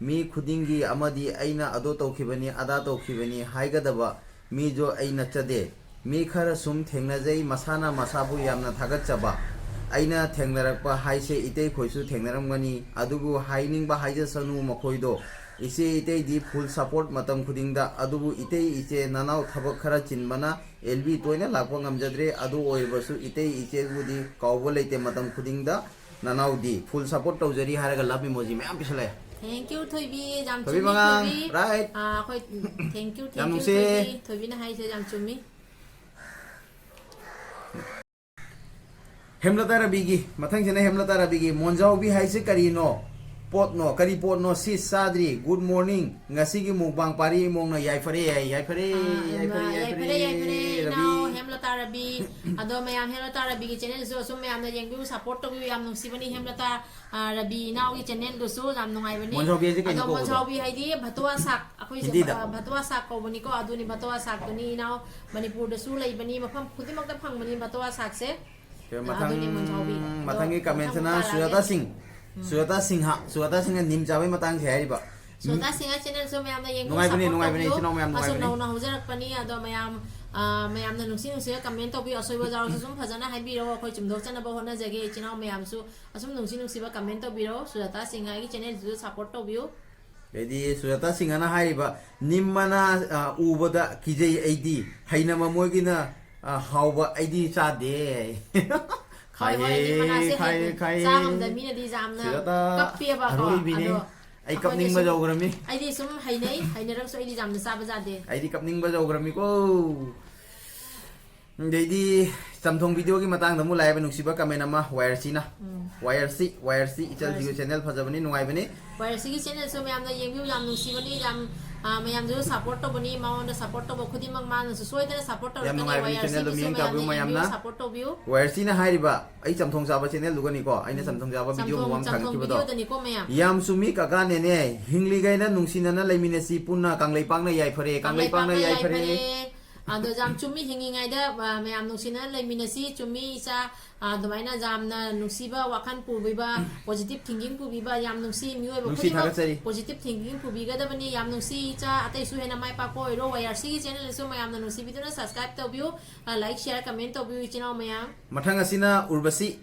ꯃꯤ ꯈꯨꯗꯤꯡꯒꯤ ꯑꯃꯗꯤ ꯑꯩꯅ ꯑꯗꯣ ꯇꯧꯈꯤꯕꯅꯤ ꯑꯗꯥ ꯇꯧꯈꯤꯕꯅꯤ ꯍꯥꯏꯒꯗꯕ ꯃꯤꯁꯨ ꯑꯩ ꯅꯠꯆꯗꯦ꯫ ꯃꯤ ꯈꯔ ꯁꯨꯝ ꯊꯦꯡꯅꯖꯩ, ꯃꯁꯥꯅ ꯃꯁꯥꯕꯨ ꯌꯥꯝꯅ ꯊꯥꯒꯠꯆꯕ꯫ ꯑꯩꯅ ꯊꯦꯡꯅꯔꯛꯄ ꯍꯥꯏꯁꯦ ꯏꯇꯩꯈꯣꯏꯁꯨ ꯊꯦꯡꯅꯔꯝꯒꯅꯤ, ꯑꯗꯨꯕꯨ ꯍꯥꯏꯅꯤꯡꯕ ꯍꯥꯏꯖꯁꯅꯨ ꯃꯈꯣꯏꯗꯣ꯫ ꯏꯆꯦ ꯏꯇꯩꯗꯤ full support ꯃꯇꯝ ꯈꯨꯗꯤꯡꯗ, ꯑꯗꯨꯕꯨ ꯏꯇꯩ ꯏꯆꯦ ꯅꯅꯥꯎ ꯊꯕꯛ ꯈꯔ ꯆꯤꯟꯕꯅ ꯑꯦꯜ ꯕꯤ ꯇꯣꯏꯅ ꯂꯥꯛꯄ ꯉꯝꯖꯗ꯭ꯔꯦ, ꯑꯗꯨ ꯑꯣꯏꯔꯕꯁꯨ ꯏꯇꯩ ꯏꯆꯦꯕꯨꯗꯤ ꯀꯥꯎꯕ ꯂꯩꯇꯦ ꯃꯇꯝ ꯈꯨꯗꯤꯡꯗ꯫ ꯅꯅꯥꯎꯗꯤ full support ꯇꯧꯖꯔꯤ" ꯍꯥꯏꯔꯒ love emoji ꯃꯌꯥꯝ ꯄꯤꯁꯜꯂꯛꯑꯦ꯫ Thank you, ꯊꯣꯏꯕꯤ꯫ ꯌꯥꯝ ꯊꯣꯏꯕꯤ ꯆꯨꯝꯃꯤ, ꯃꯉꯥꯡ, ꯊꯣꯏꯕꯤ꯫ Right. ꯑꯥ, ꯑꯩꯈꯣꯏ, thank you, ꯌꯥꯝ thank you, ꯅꯨꯡꯁꯤ꯫ ꯊꯣꯏꯕꯤ꯫ ꯊꯣꯏꯕꯤꯅ ꯍꯥꯏꯁꯦ ꯌꯥꯝ ꯆꯨꯝꯃꯤ꯫ ꯍꯦꯝꯂꯇꯥ ꯔꯕꯤꯒꯤ, ꯃꯊꯪꯁꯤꯅ ꯍꯦꯝꯂꯇꯥ ꯔꯕꯤꯒꯤ꯫ "ꯃꯣꯟꯖꯥꯎꯕꯤ ꯍꯥꯏꯁꯦ ꯀꯔꯤꯅꯣ? ꯄꯣꯠꯅꯣ? ꯀꯔꯤ ꯄꯣꯠꯅꯣ? ꯁꯤ ꯆꯥꯗ꯭ꯔꯤ꯫ Good morning꯫ ꯉꯁꯤꯒꯤ mukbang ꯄꯥꯔꯤ ꯏꯃꯣꯡꯅ ꯌꯥꯏꯐꯔꯦ ꯍꯥꯏ꯫" ꯌꯥꯏꯐꯔꯦ, ꯑꯥ, ꯌꯥꯏꯐꯔꯦ, ꯌꯥꯏꯐꯔꯦ, ꯌꯥꯏꯐꯔꯦ, ꯔꯕꯤ꯫ ꯏꯅꯥꯎ ꯍꯦꯝꯂꯇꯥ ꯔꯕꯤ꯫ ꯑꯗꯣ ꯃꯌꯥꯝ ꯍꯦꯝꯂꯇꯥ ꯔꯕꯤꯒꯤ ꯆꯦꯅꯦꯜꯁꯨ ꯑꯁꯨꯝ ꯃꯌꯥꯝꯅ ꯌꯦꯡꯕꯤꯌꯨ, ꯁꯞꯄꯣꯔꯠ ꯇꯧꯕꯤꯌꯨ꯫ ꯌꯥꯝ ꯅꯨꯡꯁꯤꯕꯅꯤ ꯍꯦꯝꯂꯇꯥ, ꯑꯥ, ꯔꯕꯤ ꯏꯅꯥꯎꯒꯤ ꯆꯦꯅꯦꯜꯗꯨꯁꯨ ꯌꯥꯝ ꯅꯨꯡꯉꯥꯏꯕꯅꯤ꯫ ꯃꯣꯟꯖꯥꯎꯕꯤ ꯍꯥꯏꯁꯦ ꯀꯩꯅꯣ ꯑꯗꯣ ꯀꯧꯕꯗꯣ? ꯃꯣꯟꯖꯥꯎꯕꯤ ꯍꯥꯏꯗꯤ ꯚꯇꯨꯋꯥ ꯁꯥꯛ, ꯑꯩꯈꯣꯏꯁꯦ, ꯍꯤꯟꯗꯤꯗ? ꯑꯥ, ꯚꯇꯨꯋꯥ ꯁꯥꯛ ꯀꯧꯕꯅꯤꯀꯣ꯫ ꯑꯗꯨꯅꯤ ꯚꯇꯨꯋꯥ ꯁꯥꯛꯇꯨꯅꯤ ꯏꯅꯥꯎ, ꯃꯅꯤꯄꯨꯔꯗꯁꯨ ꯂꯩꯕꯅꯤ, ꯃꯐꯝ ꯈꯨꯗꯤꯡꯃꯛꯇ ꯐꯪꯕꯅꯤ ꯚꯇꯨꯋꯥ ꯁꯥꯛꯁꯦ꯫ ꯃꯊꯪ, ꯑꯗꯨꯅꯤ ꯃꯣꯟꯖꯥꯎꯕꯤ꯫ ꯑꯗꯣ ꯃꯊꯪꯒꯤ ꯃꯊꯪ commentꯁꯤꯅ ꯄꯥꯔꯛꯑꯒꯦ꯫ ꯁꯨꯖꯥꯇꯥ ꯁꯤꯡ꯫ ꯁꯨꯖꯥꯇꯥ ꯁꯤꯡꯍ, ꯁꯨꯖꯥꯇꯥ ꯁꯤꯡꯍ ꯅꯤꯝ ꯆꯥꯕꯩ ꯃꯇꯥꯡꯁꯦ ꯍꯥꯏꯔꯤꯕ꯫ ꯁꯨꯖꯥꯇꯥ ꯁꯤꯡꯍ ꯆꯦꯅꯦꯜꯁꯨ ꯃꯌꯥꯝꯅ ꯌꯦꯡꯕꯤꯌꯨ, ꯅꯨꯡꯉꯥꯏꯕꯅꯦ, ꯁꯞꯄꯣꯔꯠ ꯅꯨꯡꯉꯥꯏꯕꯅꯦ, ꯇꯧꯕꯤꯌꯨ꯫ ꯏꯆꯤꯟ ꯏꯅꯥꯎ ꯃꯌꯥꯝ ꯃꯥꯁꯨ ꯅꯨꯡꯉꯥꯏꯕꯅꯦ꯫ ꯅꯧꯅ ꯍꯧꯖꯔꯛꯄꯅꯤ꯫ ꯑꯗꯣ ꯃꯌꯥꯝ, ꯑꯥ, ꯃꯌꯥꯝꯅ ꯅꯨꯡꯁꯤ ꯅꯨꯡꯁꯤꯕ comment ꯇꯧꯕꯤꯌꯨ꯫ ꯑꯁꯣꯏꯕ ꯌꯥꯎꯔꯁꯨ ꯁꯨꯝ ꯐꯖꯅ ꯍꯥꯏꯕꯤꯔꯛꯑꯣ꯫ ꯑꯩꯈꯣꯏ ꯆꯨꯝꯊꯣꯛꯆꯅꯕ ꯍꯣꯠꯅꯖꯒꯦ꯫ ꯏꯆꯤꯟ ꯏꯅꯥꯎ ꯃꯌꯥꯝꯁꯨ ꯑꯁꯨꯝ ꯅꯨꯡꯁꯤ ꯅꯨꯡꯁꯤꯕ comment ꯇꯧꯕꯤꯔꯛꯑꯣ꯫ ꯁꯨꯖꯥꯇꯥ ꯁꯤꯡꯍꯒꯤ channel ꯗꯨꯁꯨ support ꯇꯧꯕꯤꯌꯨ꯫ ꯑꯗꯩꯗꯤ ꯁꯨꯖꯥꯇꯥ ꯁꯤꯡꯍꯅ ꯍꯥꯏꯔꯤꯕ, "ꯅꯤꯝ ꯃꯅꯥ, ꯑ, ꯎꯕꯗ ꯀꯤꯖꯩ ꯑꯩꯗꯤ, ꯍꯩꯅꯕ ꯃꯣꯏꯒꯤꯅ, ꯑ, ꯍꯥꯎꯕ ꯑꯩꯗꯤ ꯆꯥꯗꯦ." ꯍꯣꯏ, ꯍꯣꯏ, ꯈꯥꯏꯍꯦ, ꯅꯤꯝ ꯃꯅꯥꯁꯦ ꯈꯥꯏꯍꯦ, ꯍꯩ-, ꯈꯥꯏꯍꯦ꯫ ꯆꯥ ꯉꯝꯗꯕ ꯃꯤꯅꯗꯤ ꯌꯥꯝꯅ ꯁꯨꯖꯥꯇꯥ ꯀꯞꯄꯦꯕꯀꯣ꯫ ꯑꯔꯣꯏꯕꯤꯅꯦ꯫ ꯑꯗꯣ ꯑꯩ ꯑꯩꯈꯣꯏꯗꯤ ꯀꯞꯅꯤꯡꯕ ꯁꯨꯝ, ꯌꯧꯈ꯭ꯔꯃꯤ꯫ ꯑꯩꯗꯤ ꯁꯨꯝ ꯍꯩꯅꯩ, ꯍꯩꯅꯔꯒꯁꯨ ꯑꯩꯗꯤ ꯌꯥꯝꯅ ꯆꯥꯕ ꯌꯥꯗꯦ꯫ ꯑꯩꯗꯤ ꯀꯞꯅꯤꯡꯕ ꯌꯧꯈ꯭ꯔꯃꯤꯀꯣ꯫ ꯑꯗꯩꯗꯤ ꯆꯝꯊꯣꯡ video ꯒꯤ ꯃꯇꯥꯡꯗ ꯑꯃꯨꯛ ꯂꯥꯛꯑꯦꯕ ꯅꯨꯡꯁꯤꯕ comment ꯑꯃ, ꯋꯥꯏ ꯑꯥꯔ ꯁꯤꯅ꯫ ꯎꯝ꯫ ꯋꯥꯏ ꯑꯥꯔ ꯁꯤ, ꯋꯥꯏ ꯑꯥꯔ ꯁꯤ, ꯏꯆꯜꯁꯤꯒꯤ ꯋꯥꯏ ꯑꯥꯔ ꯁꯤ꯫ Channel ꯐꯖꯕꯅꯤ, ꯅꯨꯡꯉꯥꯏꯕꯅꯤ꯫ ꯋꯥꯏ ꯑꯥꯔ ꯁꯤꯒꯤ channel ꯁꯨ ꯃꯌꯥꯝꯅ ꯌꯦꯡꯕꯤꯌꯨ, ꯌꯥꯝ ꯅꯨꯡꯁꯤꯕꯅꯤ, ꯌꯥꯝ, ꯑ, ꯃꯌꯥꯝꯁꯨ support ꯇꯧꯕꯅꯤ, ꯃꯉꯣꯟꯗ support ꯇꯧꯕ ꯈꯨꯗꯤꯡꯃꯛ ꯃꯥꯅꯁꯨ ꯁꯣꯏꯗꯅ support ꯌꯥꯝ ꯇꯧꯔꯛꯀꯅꯤ꯫ ꯅꯨꯡꯉꯥꯏꯕꯅꯤ, channel ꯗꯣ ꯋꯥꯏ ꯑꯥꯔ ꯁꯤꯒꯤꯁꯨ ꯃꯤꯠꯌꯦꯡ ꯃꯌꯥꯝꯅ ꯇꯥꯕꯤꯌꯨ ꯌꯦꯡꯕꯤꯌꯨ, ꯃꯌꯥꯝꯅ꯫ Support ꯇꯧꯕꯤꯌꯨ꯫ ꯋꯥꯏ ꯑꯥꯔ ꯁꯤꯅ ꯍꯥꯏꯔꯤꯕ, ꯑꯩ ꯆꯝꯊꯣꯡ ꯆꯥꯕ channel ꯗꯨꯒꯅꯤꯀꯣ, ꯑꯩꯅ ꯎꯝ꯫ ꯆꯝꯊꯣꯡ ꯆꯥꯕ video ꯆꯝꯊꯣꯡ, ꯑꯃ ꯆꯝꯊꯣꯡ ꯊꯥꯒꯠꯈꯤꯕꯗꯣ꯫ Video ꯗꯅꯤꯀꯣ ꯃꯌꯥꯝ꯫ ꯌꯥꯝ ꯆꯨꯝꯃꯤ ꯀꯀꯥ ꯅꯦꯅꯦ, ꯍꯤꯡꯂꯤꯉꯩꯗ ꯅꯨꯡꯁꯤꯅꯅ ꯂꯩꯃꯤꯟꯅꯁꯤ ꯄꯨꯟꯅ, ꯀꯪꯂꯩꯄꯥꯛꯅ ꯌꯥꯏꯐꯔꯦ, ꯀꯪꯂꯩꯄꯥꯛꯅ ꯀꯪꯂꯩꯄꯥꯛꯅ ꯌꯥꯏꯐꯔꯦ꯫ ꯌꯥꯏꯐꯔꯦ꯫ ꯑꯗꯣ ꯌꯥꯝ ꯆꯨꯝꯃꯤ, ꯍꯤꯡꯉꯤꯉꯩꯗ, ꯑ, ꯃꯌꯥꯝ ꯅꯨꯡꯁꯤꯅꯅ ꯂꯩꯃꯤꯟꯅꯁꯤ, ꯆꯨꯝꯃꯤ ꯏꯆꯥ, ꯑ, ꯑꯗꯨꯃꯥꯏꯅ ꯌꯥꯝꯅ ꯅꯨꯡꯁꯤꯕ ꯋꯥꯈꯜ ꯄꯨꯕꯤꯕ, positive thinking ꯄꯨꯕꯤꯕ, ꯌꯥꯝ ꯅꯨꯡꯁꯤ ꯃꯤꯑꯣꯏꯕ ꯅꯨꯡꯁꯤ ꯈꯨꯗꯤꯡꯃꯛ ꯊꯥꯒꯠꯆꯔꯤ꯫ Positive thinking ꯄꯨꯕꯤꯒꯗꯕꯅꯤ, ꯌꯥꯝ ꯅꯨꯡꯁꯤ ꯏꯆꯥ, ꯑꯇꯩꯁꯨ ꯍꯦꯟꯅ ꯃꯥꯏ ꯄꯥꯛꯄ ꯑꯣꯏꯔꯣ, ꯋꯥꯏ ꯑꯥꯔ ꯁꯤꯒꯤ channel ꯗꯁꯨ ꯃꯌꯥꯝꯅ ꯅꯨꯡꯁꯤꯕꯤꯗꯨꯅ subscribe ꯇꯧꯕꯤꯌꯨ, ꯑ, like, share, comment ꯇꯧꯕꯤꯌꯨ ꯏꯆꯤꯟ ꯏꯅꯥꯎ ꯃꯌꯥꯝ꯫ ꯃꯊꯪ ꯑꯁꯤꯅ ꯎꯔꯕꯁꯤ꯫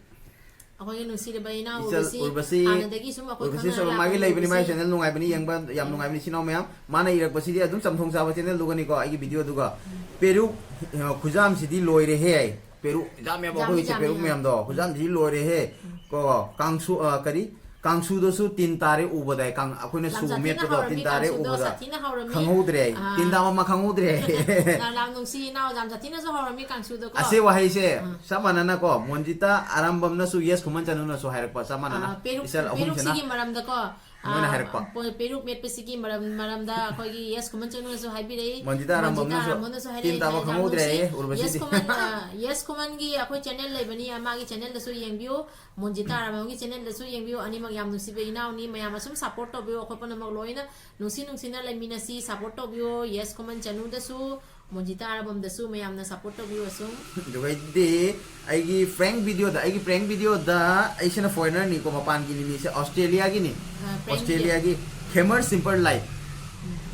ꯑꯩꯈꯣꯏꯒꯤ ꯅꯨꯡꯁꯤꯔꯕ ꯏꯅꯥꯎ ꯏꯆꯜ ꯎꯔꯕꯁꯤ, ꯎꯔꯕꯁꯤ, ꯍꯥꯟꯅꯗꯒꯤ ꯁꯨꯝ ꯑꯩꯈꯣꯏ ꯎꯔꯕꯁꯤ ꯈꯪꯅꯔ ꯁꯣꯔꯣ ꯂꯥꯛꯄ ꯃꯥꯒꯤ ꯂꯩꯕꯅꯤ, ꯃꯥꯒꯤ ꯎꯔꯕꯁꯤ꯫ Channel ꯅꯨꯡꯉꯥꯏꯕꯅꯤ, ꯌꯦꯡꯕ ꯌꯥꯝ ꯎꯝ꯫ ꯅꯨꯡꯉꯥꯏꯕꯅꯤ, ꯏꯆꯤꯟ ꯏꯅꯥꯎ ꯃꯌꯥꯝ꯫ ꯃꯥꯅ ꯏꯔꯛꯄꯁꯤꯗꯤ ꯑꯗꯨꯝ ꯆꯝꯊꯣꯡ ꯆꯥꯕ channel ꯗꯨꯒꯅꯤꯀꯣ, ꯑꯩꯒꯤ video ꯗꯨꯒ꯫ ꯎꯝ꯫ ꯄꯦꯔꯨꯛ, ꯑ, ꯈꯨꯖꯥꯝꯁꯤꯗꯤ ꯂꯣꯏꯔꯦꯍꯦ꯫ ꯄꯦꯔꯨꯛ ꯌꯥꯝꯃꯦꯕ ꯌꯥꯝꯃꯤ, ꯑꯩꯈꯣꯏꯁꯦ, ꯌꯥꯝꯃꯤ, ꯄꯦꯔꯨꯛ ꯌꯥꯝꯃꯤ꯫ ꯃꯌꯥꯝꯗꯣ꯫ ꯎꯝ꯫ ꯈꯨꯖꯥꯝꯁꯤꯗꯤ ꯂꯣꯏꯔꯦꯍꯦ꯫ ꯎꯝ꯫ ꯀꯣ, ꯀꯥꯡꯁꯨ, ꯑ, ꯀꯔꯤ? ꯀꯥꯡꯁꯨꯗꯁꯨ ꯇꯤꯟ ꯇꯥꯔꯦ ꯎꯕꯗ, ꯀꯥꯡ-, ꯑꯩꯈꯣꯏꯅ ꯌꯥꯝ ꯁꯨ ꯁꯥꯊꯤꯅ ꯃꯦꯠꯄꯗꯣ ꯍꯥꯎꯔꯝꯃꯤ ꯇꯤꯟ ꯇꯥꯔꯦ ꯀꯥꯡꯁꯨꯗꯣ, ꯎꯕꯗ ꯁꯥꯊꯤꯅ ꯍꯥꯎꯔꯝꯃꯤ꯫ ꯈꯪꯍꯧꯗ꯭ꯔꯦ ꯑꯩ꯫ ꯑꯥ꯫ ꯇꯤꯟ ꯇꯥꯕ ꯑꯃ ꯈꯪꯍꯧꯗ꯭ꯔꯦ ꯑꯩ꯫ ꯌꯥꯝ ꯅꯨꯡꯁꯤ ꯏꯅꯥꯎ, ꯌꯥꯝ ꯁꯥꯊꯤꯅꯁꯨ ꯍꯥꯎꯔꯝꯃꯤ ꯀꯥꯡꯁꯨꯗꯣꯀꯣ꯫ ꯑꯁꯤ ꯋꯥꯍꯩꯁꯦ ꯑꯥ꯫ ꯆꯞ ꯃꯥꯟꯅꯅꯀꯣ, ꯃꯣꯟꯖꯤꯇꯥ ꯑꯔꯥꯝꯕꯝꯅꯁꯨ, ꯌꯦꯁ ꯈꯨꯃꯟ ꯆꯅꯨꯅꯁꯨ ꯍꯥꯏꯔꯛꯄ ꯆꯞ ꯃꯥꯟꯅꯅ꯫ ꯑꯥ, ꯄꯦꯔꯨꯛ-, ꯏꯆꯜ ꯑꯍꯨꯝꯁꯤꯅ꯫ ꯄꯦꯔꯨꯛꯁꯤꯒꯤ ꯃꯔꯝꯗꯀꯣ, ꯃꯣꯏꯅ ꯑꯥ, ꯍꯥꯏꯔꯛꯄ꯫ ꯄꯣ-, ꯄꯦꯔꯨꯛ ꯃꯦꯠꯄꯁꯤꯒꯤ ꯃꯔꯝ-, ꯃꯔꯝꯗ ꯑꯩꯈꯣꯏꯒꯤ ꯌꯦꯁ ꯈꯨꯃꯟ ꯆꯅꯨꯅꯁꯨ ꯍꯥꯏꯕꯤꯔꯛꯏ, ꯃꯣꯟꯖꯤꯇꯥ ꯃꯣꯟꯖꯤꯇꯥ ꯑꯔꯥꯝꯕꯝꯅꯁꯨ ꯑꯔꯥꯝꯕꯝꯅꯁꯨ ꯍꯥꯏꯔꯛꯏ, ꯇꯤꯟ ꯇꯥꯕ ꯌꯥꯝ ꯈꯪꯍꯧꯗ꯭ꯔꯦ ꯅꯨꯡꯁꯤ꯫ ꯍꯥꯏꯌꯦ, ꯎꯔꯕꯁꯤꯗꯤ꯫ ꯌꯦꯁ ꯈꯨꯃꯟ, ꯑꯥ, ꯌꯦꯁ ꯈꯨꯃꯟꯒꯤ ꯑꯩꯈꯣꯏ channel ꯂꯩꯕꯅꯤ, ꯃꯥꯒꯤ channel ꯗꯁꯨ ꯌꯦꯡꯕꯤꯌꯨ꯫ ꯃꯣꯟꯖꯤꯇꯥ ꯑꯔꯥꯝꯕꯝꯒꯤ channel ꯗꯁꯨ ꯌꯦꯡꯕꯤꯌꯨ꯫ ꯑꯅꯤꯃꯛ ꯌꯥꯝ ꯅꯨꯡꯁꯤꯕ ꯏꯅꯥꯎꯅꯤ꯫ ꯃꯌꯥꯝ ꯑꯁꯨꯝ support ꯇꯧꯕꯤꯌꯨ꯫ ꯑꯩꯈꯣꯏ ꯄꯨꯝꯅꯃꯛ ꯂꯣꯏꯅ ꯅꯨꯡꯁꯤ ꯅꯨꯡꯁꯤꯅ ꯂꯩꯃꯤꯟꯅꯁꯤ, support ꯇꯧꯕꯤꯌꯨ꯫ ꯌꯦꯁ ꯈꯨꯃꯟ ꯆꯅꯨꯗꯁꯨ, ꯃꯣꯟꯖꯤꯇꯥ ꯑꯔꯥꯝꯕꯝꯗꯁꯨ ꯃꯌꯥꯝꯅ support ꯇꯧꯕꯤꯌꯨ ꯑꯁꯨꯝ꯫ ꯑꯗꯨꯒꯩꯗꯤ ꯑꯩꯒꯤ prank video ꯗ, ꯑꯩꯒꯤ prank video ꯗ ꯑꯩꯁꯤꯅ foreigner ꯅꯤꯀꯣ, ꯃꯄꯥꯟꯒꯤ ꯅꯤꯅꯤꯁꯦ, Australia ꯒꯤꯅꯤ꯫ ꯑ, prank video꯫ Australia ꯒꯤ Khemer Simple Life꯫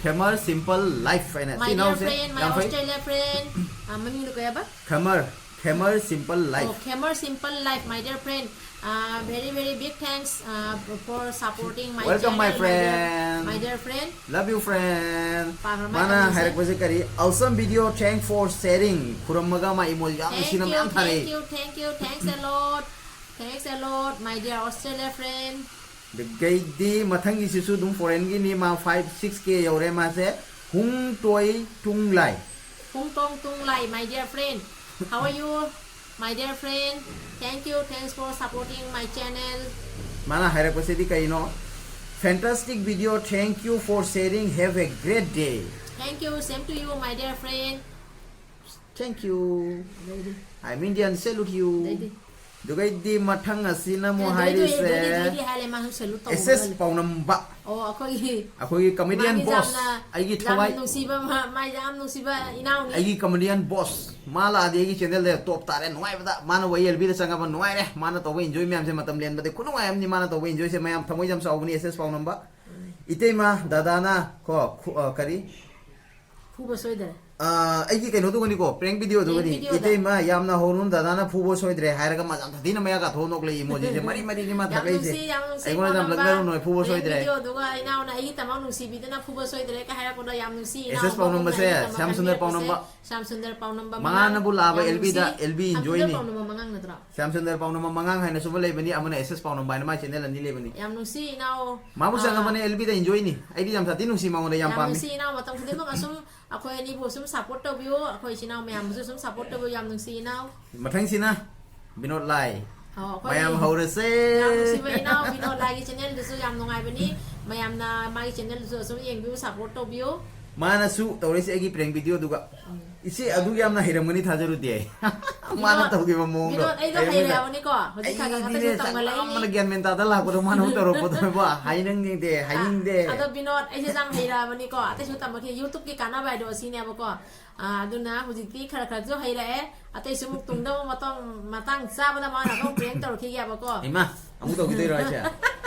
Khemer Simple Life ꯍꯥꯏꯅ ꯁꯤ My dear ꯏꯅꯥꯎꯁꯦ friend, my ꯌꯥꯝ ꯐꯩ. Australia friend, ꯑ, ꯃꯃꯤꯡꯗꯣ ꯀꯩ ꯍꯥꯏꯕ? Khemer, Khemer Simple Oh, Life. Khemer Simple Life, my dear friend. Uh, very very big thanks uh, for supporting my Welcome, my channel, my dear, friend. My dear friend. Love you, friend. ꯄꯥꯈ꯭ꯔ ꯃꯥ ꯃꯥꯅ ꯀꯩꯅꯣꯁꯦ? ꯍꯥꯏꯔꯛꯄꯁꯦ ꯀꯔꯤ? Awesome video, thanks for sharing. ꯈꯨꯔꯝꯃꯒ ꯃꯥ emoji ꯌꯥꯝ Thank ꯅꯨꯡꯁꯤꯅ you, ꯃꯌꯥꯝ ꯊꯥꯔꯛꯏ. Thank you, thank you, thanks a lot. Thanks a lot, my dear Australia friend. ꯑꯗꯒꯤꯗꯤ ꯃꯊꯪꯒꯤꯁꯤꯁꯨ ꯑꯗꯨꯝ foreignꯒꯤꯅꯤ, ꯃꯥ five six K ꯌꯧꯔꯦ ꯃꯥꯁꯦ. ꯍꯨꯡ ꯇꯣꯏ ꯇꯨꯡ ꯂꯥꯏ. Hung Tong Tung Lai, my dear friend. How are you, my dear friend? Thank you, thanks for supporting my channel. ꯃꯥꯅ ꯍꯥꯏꯔꯛꯄꯁꯤꯗꯤ ꯀꯩꯅꯣ? Fantastic video, thank you for sharing, have a great day. Thank you, same to you, my dear friend. Thank you. I'm Indian, salute you. ꯑꯗꯩꯗꯤ? ꯑꯗꯨꯒꯩꯗꯤ ꯃꯊꯪ ꯑꯁꯤꯅ ꯑꯃꯨꯛ ꯑꯗꯩꯗꯤ, ꯍꯥꯏꯔꯤꯁꯦ ꯑꯗꯩꯗꯤ, ꯑꯗꯩꯗꯤ ꯍꯥꯏ ꯂꯩ, ꯃꯥ ꯁꯨꯝ salute ꯇꯧꯕ S S ꯃꯥꯜꯂꯦ꯫ ꯄꯥꯎꯅꯝꯕ. ꯑꯣ, ꯑꯩꯈꯣꯏꯒꯤ ꯑꯩꯈꯣꯏꯒꯤ comedian ꯃꯥꯒꯤ boss, ꯌꯥꯝꯅ, ꯑꯩꯒꯤ ꯌꯥꯝꯅ ꯊꯋꯥꯏ, ꯅꯨꯡꯁꯤꯕ ꯃꯥ-, ꯃꯥ ꯌꯥꯝ ꯅꯨꯡꯁꯤꯕ ꯏꯅꯥꯎꯅꯤ꯫ ꯑꯩꯒꯤ comedian boss, ꯃꯥ ꯂꯥꯛꯑꯗꯤ ꯑꯩꯒꯤ channelꯗ top ꯇꯥꯔꯦ, ꯅꯨꯡꯉꯥꯏꯕꯗ. ꯃꯥꯅ ꯋꯥꯔꯤ ꯑꯦꯜꯕꯤꯗ ꯆꯪꯉꯕ ꯅꯨꯡꯉꯥꯏꯔꯦ, ꯃꯥꯅ ꯇꯧꯕ enjoy ꯃꯌꯥꯝꯁꯦ ꯃꯇꯝ ꯂꯦꯟꯕꯗ ꯈꯨꯅꯨꯡꯉꯥꯏ ꯑꯃꯅꯤ ꯃꯥꯅ ꯇꯧꯕ enjoyꯁꯦ. ꯃꯌꯥꯝ ꯊꯃꯣꯏ ꯌꯥꯝ ꯆꯥꯎꯕꯅꯤ S S ꯄꯥꯎꯅꯝꯕ. ꯏꯇꯩꯃ, ꯗꯗꯥꯅ ꯀꯣ, ꯈꯨ-, ꯑ, ꯀꯔꯤ? ꯐꯨꯕ ꯁꯣꯏꯗꯔꯦ꯫ ꯑ, ꯑꯩꯒꯤ ꯀꯩꯅꯣꯗꯨꯒꯅꯤꯀꯣ, prank videoꯗꯨꯒꯅꯤ. Prank videoꯗ꯫ "ꯏꯇꯩꯃ, ꯌꯥꯝꯅ ꯍꯧꯔꯨꯅꯨ, ꯗꯗꯥꯅ ꯐꯨꯕ ꯁꯣꯏꯗ꯭ꯔꯦ" ꯍꯥꯏꯔꯒ ꯃꯥ ꯌꯥꯝ ꯁꯥꯊꯤꯅ ꯃꯌꯥ ꯀꯥꯊꯣꯛꯑ ꯅꯣꯛꯂꯛꯏ emojiꯁꯦ, ꯃꯔꯤ ꯃꯔꯤꯅꯤ ꯃꯥ ꯌꯥꯝ ꯊꯥꯔꯛꯏꯁꯦ꯫ ꯅꯨꯡꯁꯤ, ꯌꯥꯝ ꯅꯨꯡꯁꯤ, ꯑꯩꯉꯣꯟꯗ ꯌꯥꯝ ꯄꯥꯎꯅꯝꯕ꯫ ꯂꯛꯅꯔꯨꯅꯨ, ꯐꯨꯕ Prank ꯁꯣꯏꯗ꯭ꯔꯦ꯫ videoꯗꯨꯒ ꯏꯅꯥꯎꯅ ꯑꯩꯒꯤ ꯇꯃꯛ ꯅꯨꯡꯁꯤꯕꯤꯗꯨꯅ ꯐꯨꯕ ꯁꯣꯏꯗ꯭ꯔꯦ ꯀ ꯍꯥꯏꯔꯛꯄꯗꯣ ꯌꯥꯝ ꯅꯨꯡꯁꯤ, ꯏꯅꯥꯎ S S ꯄꯥꯎꯅꯝꯕꯁꯦ, ꯑꯃꯅ ꯑꯩꯒꯤ ꯇꯃꯛ ꯁ꯭ꯌꯥꯝ ꯁꯨꯟꯗꯔ ꯈꯟꯕꯤꯔꯛꯄꯁꯦ꯫ ꯄꯥꯎꯅꯝꯕ꯫ ꯁ꯭ꯌꯥꯝ ꯁꯨꯟꯗꯔ ꯄꯥꯎꯅꯝꯕ ꯃꯉꯥꯅꯕꯨ ꯃꯉꯥꯡ꯫ ꯂꯥꯛꯑꯕ ꯌꯥꯝ ꯑꯦꯜꯕꯤꯗ, ꯅꯨꯡꯁꯤ꯫ ꯑꯦꯜꯕꯤ ꯁ꯭ꯌꯥꯝ ꯁꯨꯟꯗꯔ enjoyꯅꯤ꯫ ꯄꯥꯎꯅꯝꯕ ꯃꯉꯥꯡ ꯅꯠꯇ꯭ꯔꯣ? ꯁ꯭ꯌꯥꯝ ꯁꯨꯟꯗꯔ ꯄꯥꯎꯅꯝꯕ ꯃꯉꯥꯡ ꯍꯥꯏꯅꯁꯨ ꯑꯃ ꯂꯩꯕꯅꯤ, ꯑꯃꯅ S S ꯄꯥꯎꯅꯝꯕ ꯍꯥꯏꯅ ꯃꯥꯏ channel ꯑꯅꯤ ꯂꯩꯕꯅꯤ꯫ ꯌꯥꯝ ꯅꯨꯡꯁꯤ ꯏꯅꯥꯎ꯫ ꯃꯥꯕꯨ ꯑꯥ, ꯆꯪꯉꯕꯅꯦ ꯑꯦꯜꯕꯤꯗ enjoyꯅꯤ꯫ ꯑꯩꯗꯤ ꯌꯥꯝ ꯁꯥꯊꯤ ꯅꯨꯡꯁꯤ ꯃꯉꯣꯟꯗ, ꯌꯥꯝ ꯌꯥꯝ ꯄꯥꯝꯃꯤ꯫ ꯅꯨꯡꯁꯤ ꯏꯅꯥꯎ, ꯃꯇꯝ ꯈꯨꯗꯤꯡꯃꯛ ꯑꯁꯨꯝ ꯑꯩꯈꯣꯏ ꯑꯅꯤꯕꯨ ꯁꯨꯝ support ꯇꯧꯕꯤꯌꯨ, ꯑꯩꯈꯣꯏ ꯏꯆꯤꯟ ꯏꯅꯥꯎ ꯃꯌꯥꯝꯕꯨꯁꯨ ꯁꯨꯝ support ꯇꯧꯕꯤꯌꯨ, ꯌꯥꯝ ꯅꯨꯡꯁꯤ ꯏꯅꯥꯎ꯫ ꯃꯊꯪꯁꯤꯅ ꯕꯤꯅꯣꯗ ꯂꯥꯏ꯫ ꯑꯣ, ꯑꯩꯈꯣꯏ ꯃꯌꯥꯝ ꯍꯧꯔꯁꯦ꯫ ꯌꯥꯝ ꯅꯨꯡꯁꯤꯕ ꯏꯅꯥꯎ ꯕꯤꯅꯣꯗ ꯂꯥꯏꯒꯤ channelꯗꯨꯁꯨ ꯌꯥꯝ ꯅꯨꯡꯉꯥꯏꯕꯅꯤ, ꯃꯌꯥꯝꯅ ꯃꯥꯒꯤ channelꯗꯨꯁꯨ ꯑꯁꯨꯝ ꯌꯦꯡꯕꯤꯌꯨ, support ꯇꯧꯕꯤꯌꯨ꯫ ꯃꯥꯅꯁꯨ ꯇꯧꯔꯛꯏꯁꯦ ꯑꯩꯒꯤ prank videoꯗꯨꯒ꯫ ꯎꯝ꯫ ꯏꯆꯦ ꯑꯗꯨ ꯌꯥꯝꯅ ꯍꯩꯔꯝꯒꯅꯤ ꯊꯥꯖꯔꯨꯗꯦ꯫ ꯃꯥꯅ ꯕꯤꯅꯣꯗ, ꯇꯧꯈꯤꯕ ꯃꯑꯣꯡꯗꯣ꯫ ꯕꯤꯅꯣꯗ, ꯑꯩꯗꯣ ꯍꯩꯔꯝꯒꯅꯤ꯫ ꯍꯩꯔꯛꯑꯕꯅꯤꯀꯣ, ꯍꯧꯖꯤꯛ ꯈꯔ ꯈꯔ ꯑꯩꯗꯤꯅꯦ ꯈꯔ ꯁꯨꯝ ꯇꯝꯒꯠꯂꯛꯏꯅꯤ꯫ ꯌꯥꯝꯅ ꯒ꯭ꯌꯥꯟ ꯃꯦꯟ ꯇꯥꯗ ꯂꯥꯛꯄꯗꯣ ꯃꯥꯅ ꯑꯃꯨꯛ ꯇꯧꯔꯛꯄꯗꯣ ꯏꯕꯣ꯫ ꯍꯥꯏꯅꯤꯡꯗꯦ, ꯍꯥꯏꯅꯤꯡꯗꯦ꯫ ꯑꯗꯣ ꯕꯤꯅꯣꯗ, ꯑꯩꯁꯦ ꯌꯥꯝ ꯍꯩꯔꯛꯑꯕꯅꯤꯀꯣ, ꯑꯇꯩꯁꯨ ꯇꯝꯃꯛꯈꯤ, YouTubeꯀꯤ ꯀꯥꯟꯅꯕ ꯍꯥꯏꯗꯣ ꯑꯁꯤꯅꯦꯕꯀꯣ꯫ ꯑꯥ, ꯑꯗꯨꯅ ꯍꯧꯖꯤꯛꯇꯤ ꯈꯔ ꯈꯔꯁꯨ ꯍꯩꯔꯛꯑꯦ, ꯑꯇꯩꯁꯨ ꯑꯃꯨꯛ ꯇꯨꯡꯗ ꯑꯃꯨꯛ ꯃꯇꯥꯡ, ꯃꯇꯥꯡ ꯆꯥꯕꯗ ꯃꯥꯅ ꯑꯃꯨꯛ prank ꯇꯧꯔꯛꯈꯤꯒꯦꯕꯀꯣ꯫ ꯏꯃꯥ, ꯑꯃꯨꯛ ꯇꯧꯈꯤꯗꯣꯏꯔꯣ ꯍꯥꯏꯁꯦ?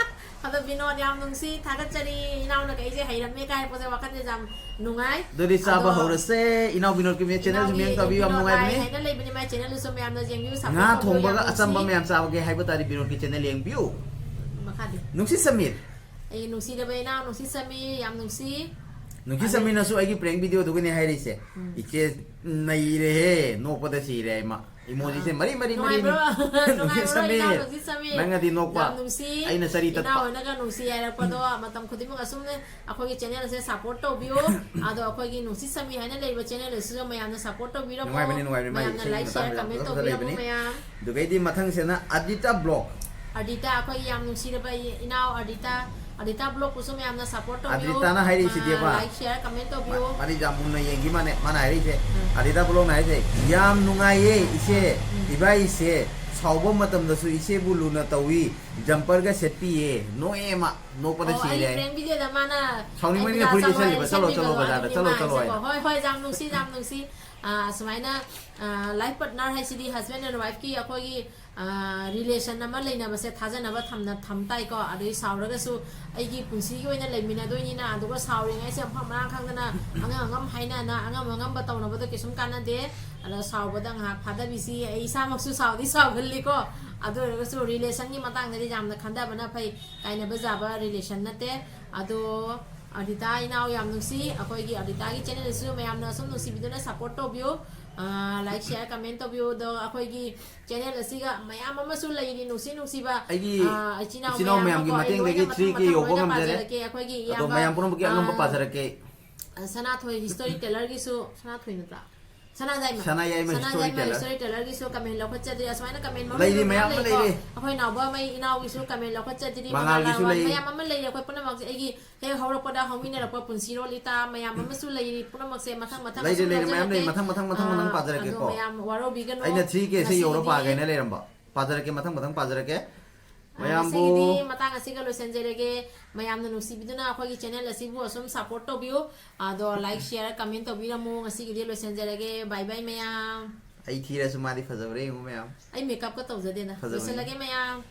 ꯑꯗꯣ ꯕꯤꯅꯣꯗ, ꯌꯥꯝ ꯅꯨꯡꯁꯤ, ꯊꯥꯒꯠꯆꯔꯤ꯫ ꯏꯅꯥꯎꯅ ꯀꯩꯁꯦ ꯍꯩꯔꯝꯃꯦ ꯀꯥꯏ ꯍꯥꯏꯔꯛꯄꯁꯦ ꯋꯥꯈꯜꯁꯦ ꯌꯥꯝ ꯅꯨꯡꯉꯥꯏ꯫ ꯑꯗꯨꯗꯤ ꯆꯥꯕ ꯑꯗꯣ ꯍꯧꯔꯁꯦ꯫ ꯏꯅꯥꯎ ꯕꯤꯅꯣꯗꯀꯤ ꯃꯦ- ꯆꯦꯅꯦꯜꯁꯨ ꯏꯅꯥꯎꯒꯤ ꯃꯦꯝ ꯇꯧꯕꯤꯌꯨ, ꯌꯥꯝ ꯕꯤꯅꯣꯗ ꯅꯨꯡꯉꯥꯏꯕꯅꯤ꯫ ꯍꯥꯏꯅ ꯂꯩꯕꯅꯤ, ꯃꯥꯏ ꯆꯦꯅꯦꯜꯗꯨꯁꯨ ꯃꯌꯥꯝꯅ ꯌꯦꯡꯕꯤꯌꯨ, support ꯉꯥ ꯇꯧꯕꯤꯌꯨ, ꯌꯥꯝ ꯊꯣꯡꯕꯒ ꯅꯨꯡꯁꯤ꯫ ꯑꯆꯝꯕ ꯃꯌꯥꯝ ꯆꯥꯕꯒꯦ ꯍꯥꯏꯕ ꯇꯥꯔꯗꯤ ꯕꯤꯅꯣꯗꯀꯤ ꯆꯦꯅꯦꯜ ꯌꯦꯡꯕꯤꯌꯨ꯫ ꯃꯈꯥꯗꯤ ꯅꯨꯡꯁꯤ ꯁꯃꯤꯔ꯫ ꯑꯩ ꯅꯨꯡꯁꯤꯔꯕ ꯏꯅꯥꯎ ꯅꯨꯡꯁꯤ ꯆꯃꯤ, ꯌꯥꯝ ꯅꯨꯡꯁꯤ꯫ ꯅꯨꯡꯁꯤ ꯑꯗꯩ- ꯁꯃꯤꯔꯅꯁꯨ ꯑꯩꯒꯤ ꯄ꯭ꯔꯦꯡ ꯚꯤꯗꯤꯑꯣꯗꯨꯒꯅꯦ ꯍꯥꯏꯔꯤꯁꯦ꯫ ꯎꯝ꯫ "ꯏꯆꯦ ꯅꯩꯔꯦꯍꯦ, ꯅꯣꯛꯄꯗ ꯁꯤꯔꯦ ꯏꯃ꯫ ꯏꯃꯣꯖꯤꯁꯦ ꯑꯥ꯫ ꯃꯔꯤ ꯃꯔꯤ ꯃꯔꯤ꯫ ꯅꯨꯡꯉꯥꯏꯕ꯭ꯔꯣ? ꯅꯨꯡꯁꯤ ꯅꯨꯡꯉꯥꯏꯕ꯭ꯔꯣ, ꯁꯃꯤꯔ꯫ ꯏꯅꯥꯎ ꯅꯨꯡꯁꯤ ꯁꯃꯤꯔ? ꯅꯪꯅꯗꯤ ꯅꯣꯛꯄ꯫ ꯌꯥꯝ ꯅꯨꯡꯁꯤ꯫ ꯑꯩꯅ ꯆꯔꯤ ꯇꯠꯄ꯫ ꯏꯅꯥꯎ ꯍꯣꯏꯅꯒ ꯅꯨꯡꯁꯤ ꯍꯥꯏꯔꯛꯄꯗꯣ ꯃꯇꯝ ꯈꯨꯗꯤꯡꯃꯛ ꯑꯁꯨꯝꯅ ꯑꯩꯈꯣꯏꯒꯤ ꯆꯦꯅꯦꯜꯁꯦ ꯁꯞꯄꯣꯔꯠ ꯇꯧꯕꯤꯌꯨ꯫ ꯑꯗꯣ ꯑꯩꯈꯣꯏꯒꯤ ꯅꯨꯡꯁꯤ ꯁꯃꯤ ꯍꯥꯏꯅ ꯂꯩꯕ ꯆꯦꯅꯦꯜ ꯑꯁꯤꯁꯨ ꯃꯌꯥꯝꯅ ꯁꯞꯄꯣꯔꯠ ꯇꯧꯕꯤꯔꯝꯃꯣ꯫ ꯅꯨꯡꯉꯥꯏꯕꯅꯤ, ꯅꯨꯡꯉꯥꯏꯕꯅꯤ, ꯃꯥꯒꯤ ꯃꯌꯥꯝꯅ ꯏꯁꯩꯒꯤ ꯂꯥꯏꯛ, ꯁꯤꯌꯥꯔ, ꯃꯇꯥꯡꯗ ꯀꯃꯦꯟ ꯐꯖ ꯇꯧꯕꯤꯔꯝꯃꯣ ꯂꯩꯕꯅꯤ꯫ ꯃꯌꯥꯝ꯫ ꯑꯗꯨꯒꯩꯗꯤ ꯃꯊꯪꯁꯤꯅ ꯑꯗꯤꯇꯥ ꯕ꯭ꯂꯣꯛ꯫ ꯑꯗꯤꯇꯥ, ꯑꯩꯈꯣꯏꯒꯤ ꯌꯥꯝ ꯅꯨꯡꯁꯤꯔꯕ ꯏꯅꯥꯎ ꯑꯗꯤꯇꯥ, ꯑꯗꯤꯇꯥ ꯕ꯭ꯂꯣꯛꯄꯨꯁꯨ ꯃꯌꯥꯝꯅ ꯁꯞꯄꯣꯔꯠ ꯇꯧꯕꯤꯌꯨ꯫ ꯑꯗꯤꯇꯥꯅ ꯍꯥꯏꯔꯛꯏꯁꯤꯗꯤꯕ, ꯃꯥ ꯂꯥꯏꯛ, ꯁꯤꯌꯥꯔ, ꯀꯃꯦꯟ ꯇꯧꯕꯤꯌꯨ꯫ ꯃꯥ-, ꯃꯥꯗꯤ ꯌꯥꯝ ꯃꯨꯟꯅ ꯌꯦꯡꯈꯤ ꯃꯥꯅꯦ, ꯃꯥꯅ ꯍꯥꯏꯔꯛꯏꯁꯦ꯫ ꯎꯝ꯫ ꯑꯗꯤꯇꯥ ꯕ꯭ꯂꯣꯛꯅ ꯍꯥꯏꯔꯤꯁꯦ, "ꯌꯥꯝ ꯅꯨꯡꯉꯥꯏꯌꯦ ꯏꯆꯦ, ꯎꯝ꯫ ꯏꯕꯥꯏꯁꯦ ꯁꯥꯎꯕ ꯃꯇꯝꯗꯁꯨ ꯏꯆꯦꯕꯨ ꯂꯨꯅ ꯇꯧꯏ, ꯖꯝꯄꯔꯒ ꯁꯦꯠꯄꯤꯌꯦ, ꯅꯣꯛꯑꯦ ꯃꯥ, ꯅꯣꯛꯄꯗ ꯑꯣ, ꯁꯤꯔꯦ ꯑꯩꯒꯤ ꯍꯥꯏ꯫" ꯄ꯭ꯔꯦꯡ ꯚꯤꯗꯤꯑꯣꯗ ꯃꯥꯅ ꯁꯥꯎꯅꯤꯡꯕꯅꯤꯅ ꯑꯗꯤꯗꯥ ꯐꯨꯔꯤꯠ ꯆꯠꯂꯣ ꯂꯤꯠꯁꯜꯂꯤꯕ, ꯍꯥꯏ, "ꯆꯠꯂꯣ, ꯆꯠꯂꯣ, ꯁꯦꯠꯄꯤꯒꯅꯣ ꯕꯖꯥꯔꯗ ꯍꯥꯏꯕꯅꯤ ꯆꯠꯂꯣ, ꯃꯥ ꯆꯠꯂꯣ" ꯍꯥꯏꯁꯦꯀꯣ꯫ ꯍꯥꯏꯅ꯫ ꯍꯣꯏ, ꯍꯣꯏ, ꯌꯥꯝ ꯅꯨꯡꯁꯤ, ꯌꯥꯝ ꯅꯨꯡꯁꯤ꯫ ꯑꯥ, ꯁꯨꯃꯥꯏꯅ, ꯑꯥ, ꯂꯥꯏꯐ ꯄꯥꯔꯠꯅꯔ ꯍꯥꯏꯁꯤꯗꯤ ꯍꯁꯕꯦꯟ ꯑꯦꯟ ꯋꯥꯏꯐꯀꯤ ꯑꯩꯈꯣꯏꯒꯤ, ꯑꯥ, ꯔꯤꯂꯦꯁꯟ ꯑꯃ ꯂꯩꯅꯕꯁꯦ ꯊꯥꯖꯅꯕ ꯊꯝꯅ-, ꯊꯝ ꯇꯥꯏꯀꯣ꯫ ꯑꯗꯩ ꯁꯥꯎꯔꯒꯁꯨ ꯑꯩꯒꯤ ꯄꯨꯟꯁꯤꯒꯤ ꯑꯣꯏꯅ ꯂꯩꯃꯤꯟꯅꯗꯣꯏꯅꯤꯅ, ꯑꯗꯨꯒ ꯁꯥꯎꯔꯤꯉꯩꯁꯦ ꯃꯐꯝ ꯃꯔꯥꯡ ꯈꯪꯗꯅ ꯑꯉꯝ ꯑꯉꯝ ꯍꯥꯏꯅꯅ ꯑꯉꯝ ꯑꯉꯝꯕ ꯇꯧꯅꯕꯗꯣ ꯀꯩꯁꯨꯝ ꯀꯥꯟꯅꯗꯦ꯫ ꯑꯗꯣ ꯁꯥꯎꯕꯗ ꯉꯥꯏꯍꯥꯛ ꯐꯥꯗꯕꯤꯁꯤ, ꯑꯩ ꯏꯁꯥꯃꯛꯁꯨ ꯁꯥꯎꯗꯤ ꯁꯥꯎꯒꯜꯂꯤꯀꯣ꯫ ꯑꯗꯨ ꯑꯣꯏꯔꯒꯁꯨ ꯔꯤꯂꯦꯁꯟꯒꯤ ꯃꯇꯥꯡꯗꯗꯤ ꯌꯥꯝꯅ ꯈꯟꯊꯕꯅ ꯐꯩ꯫ ꯀꯥꯏꯅꯕ ꯌꯥꯕ ꯔꯤꯂꯦꯁꯟ ꯅꯠꯇꯦ꯫ ꯑꯗꯣ ꯑꯗꯤꯇꯥ ꯏꯅꯥꯎ ꯌꯥꯝ ꯅꯨꯡꯁꯤ꯫ ꯑꯩꯈꯣꯏꯒꯤ ꯑꯗꯤꯇꯥꯒꯤ ꯆꯦꯅꯦꯜꯁꯤꯁꯨ ꯃꯌꯥꯝꯅ ꯁꯨꯝ ꯅꯨꯡꯁꯤꯕꯤꯗꯨꯅ ꯁꯞꯄꯣꯔꯠ ꯇꯧꯕꯤꯌꯨ꯫ ꯑꯥ, ꯂꯥꯏꯛ, ꯁꯤꯌꯥꯔ, ꯀꯃꯦꯟ ꯇꯧꯕꯤꯌꯨ꯫ ꯑꯗꯣ ꯑꯩꯈꯣꯏꯒꯤ ꯆꯦꯅꯦꯜ ꯑꯁꯤꯒ ꯃꯌꯥꯝ ꯑꯃꯁꯨ ꯂꯩꯔꯤ, ꯅꯨꯡꯁꯤ ꯅꯨꯡꯁꯤꯕ, ꯑꯩꯒꯤ ꯑꯥ, ꯏꯆꯤꯟ ꯏꯅꯥꯎ ꯏꯆꯤꯟ ꯏꯅꯥꯎ ꯃꯌꯥꯝ ꯃꯌꯥꯝꯒꯤ ꯑꯃꯀꯣ꯫ ꯑꯩ ꯃꯇꯦꯡꯗꯒꯤ ꯂꯣꯏꯅ ꯃꯊꯪ three K ꯃꯊꯪ ꯌꯧꯕ ꯂꯣꯏꯅ ꯉꯝꯖꯔꯦ꯫ ꯄꯥꯖꯔꯛꯀꯦ꯫ ꯑꯩꯈꯣꯏꯒꯤ ꯑꯗꯣ ꯏꯌꯥꯝꯕ, ꯃꯌꯥꯝ ꯄꯨꯝꯅꯃꯛꯀꯤ ꯑꯉꯝꯕ ꯑꯥ, ꯄꯥꯖꯔꯛꯀꯦ꯫ ꯁꯅꯥꯊꯣꯏ ꯍꯤꯁꯇꯣꯔꯤ ꯇꯦꯂꯔꯒꯤꯁꯨ, ꯁꯅꯥꯊꯣꯏ ꯅꯠꯇ꯭ꯔꯥ? ꯁꯅꯥꯌꯥꯏꯃ꯫ ꯁꯅꯥꯌꯥꯏꯃ ꯍꯤꯁꯇꯣꯔꯤ ꯇꯦꯂꯔ꯫ ꯍꯤꯁꯇꯣꯔꯤ ꯇꯦꯂꯔꯒꯤꯁꯨ ꯀꯃꯦꯟ ꯂꯧꯈꯠꯆꯗ꯭ꯔꯤ꯫ ꯑꯁꯨꯃꯥꯏꯅ ꯀꯃꯦꯟ ꯃꯔꯨ ꯂꯩꯔꯤ, ꯑꯣꯏꯕ ꯃꯌꯥꯝ ꯃꯌꯥꯝ ꯑꯃ ꯂꯩꯀꯣ꯫ ꯂꯩꯔꯤ꯫ ꯑꯩꯈꯣꯏ ꯅꯥꯎꯕ ꯑꯃ, ꯏꯅꯥꯎꯒꯤꯁꯨ ꯀꯃꯦꯟ ꯂꯧꯈꯠꯆꯗ꯭ꯔꯤ꯫ ꯃꯉꯥꯜꯒꯤꯁꯨ ꯃꯉꯥꯜ, ꯂꯩꯔꯤ꯫ ꯃꯌꯥꯝ ꯑꯃ ꯂꯩꯔꯤ꯫ ꯑꯩꯈꯣꯏ ꯄꯨꯝꯅꯃꯛꯁꯦ ꯑꯩꯒꯤ ꯍꯦꯛ ꯍꯧꯔꯛꯄꯗ ꯍꯧꯃꯤꯟꯅꯔꯛꯄ ꯄꯨꯟꯁꯤꯔꯣꯜ ꯏꯇꯥ ꯃꯌꯥꯝ ꯑꯃꯁꯨ ꯂꯩꯔꯤ꯫ ꯄꯨꯝꯅꯃꯛꯁꯦ ꯃꯊꯪ ꯃꯊꯪ ꯂꯩꯔꯤ, ꯑꯁꯨꯝ ꯂꯩꯔꯤ, ꯃꯌꯥꯝ ꯂꯩ꯫ ꯂꯧꯖꯔꯛꯀꯦ꯫ ꯃꯊꯪ, ꯃꯊꯪ, ꯃꯊꯪ, ꯃꯊꯪ ꯑꯥ, ꯄꯥꯖꯔꯛꯀꯦꯀꯣ꯫ ꯑꯗꯣ ꯃꯌꯥꯝ ꯋꯥꯔꯧꯕꯤꯒꯅꯨ꯫ ꯑꯩꯅ three K ꯁꯦ ꯌꯧꯔ ꯉꯁꯤꯒꯤꯗꯤ ꯄꯥꯒꯦꯅ ꯂꯩꯔꯝꯕ꯫ ꯄꯥꯖꯔꯛꯀꯦ, ꯃꯊꯪ ꯃꯊꯪ ꯄꯥꯖꯔꯛꯀꯦ꯫ ꯑꯥ, ꯃꯌꯥꯝꯕꯨ ꯉꯁꯤꯒꯤꯗꯤ ꯃꯇꯥꯡ ꯑꯁꯤꯒ ꯂꯣꯏꯁꯤꯟꯖꯔꯒꯦ꯫ ꯃꯌꯥꯝꯅ ꯅꯨꯡꯁꯤꯕꯤꯗꯨꯅ ꯑꯩꯈꯣꯏꯒꯤ ꯆꯦꯅꯦꯜ ꯑꯁꯤꯕꯨ ꯑꯁꯨꯝ ꯁꯞꯄꯣꯔꯠ ꯇꯧꯕꯤꯌꯨ꯫ ꯑꯗꯣ ꯂꯥꯏꯛ, ꯁꯤꯌꯥꯔ, ꯀꯃꯦꯟ ꯇꯧꯕꯤꯔꯝꯃꯨ꯫ ꯉꯁꯤꯒꯤꯗꯤ ꯂꯣꯏꯁꯤꯟꯖꯔꯒꯦ꯫ ꯕꯥꯏ ꯕꯥꯏ ꯃꯌꯥꯝ꯫ ꯑꯩ ꯊꯤꯔꯁꯨ ꯃꯥꯗꯤ ꯐꯖꯕ꯭ꯔꯥ ꯌꯦꯡꯉꯨ ꯃꯌꯥꯝ꯫ ꯑꯩ ꯃꯦꯀꯞꯀ ꯇꯧꯖꯗꯦꯗ꯫ ꯐꯖꯕꯅꯤ꯫ ꯂꯣꯏꯁꯤꯜꯂꯒꯦ ꯃꯌꯥꯝ꯫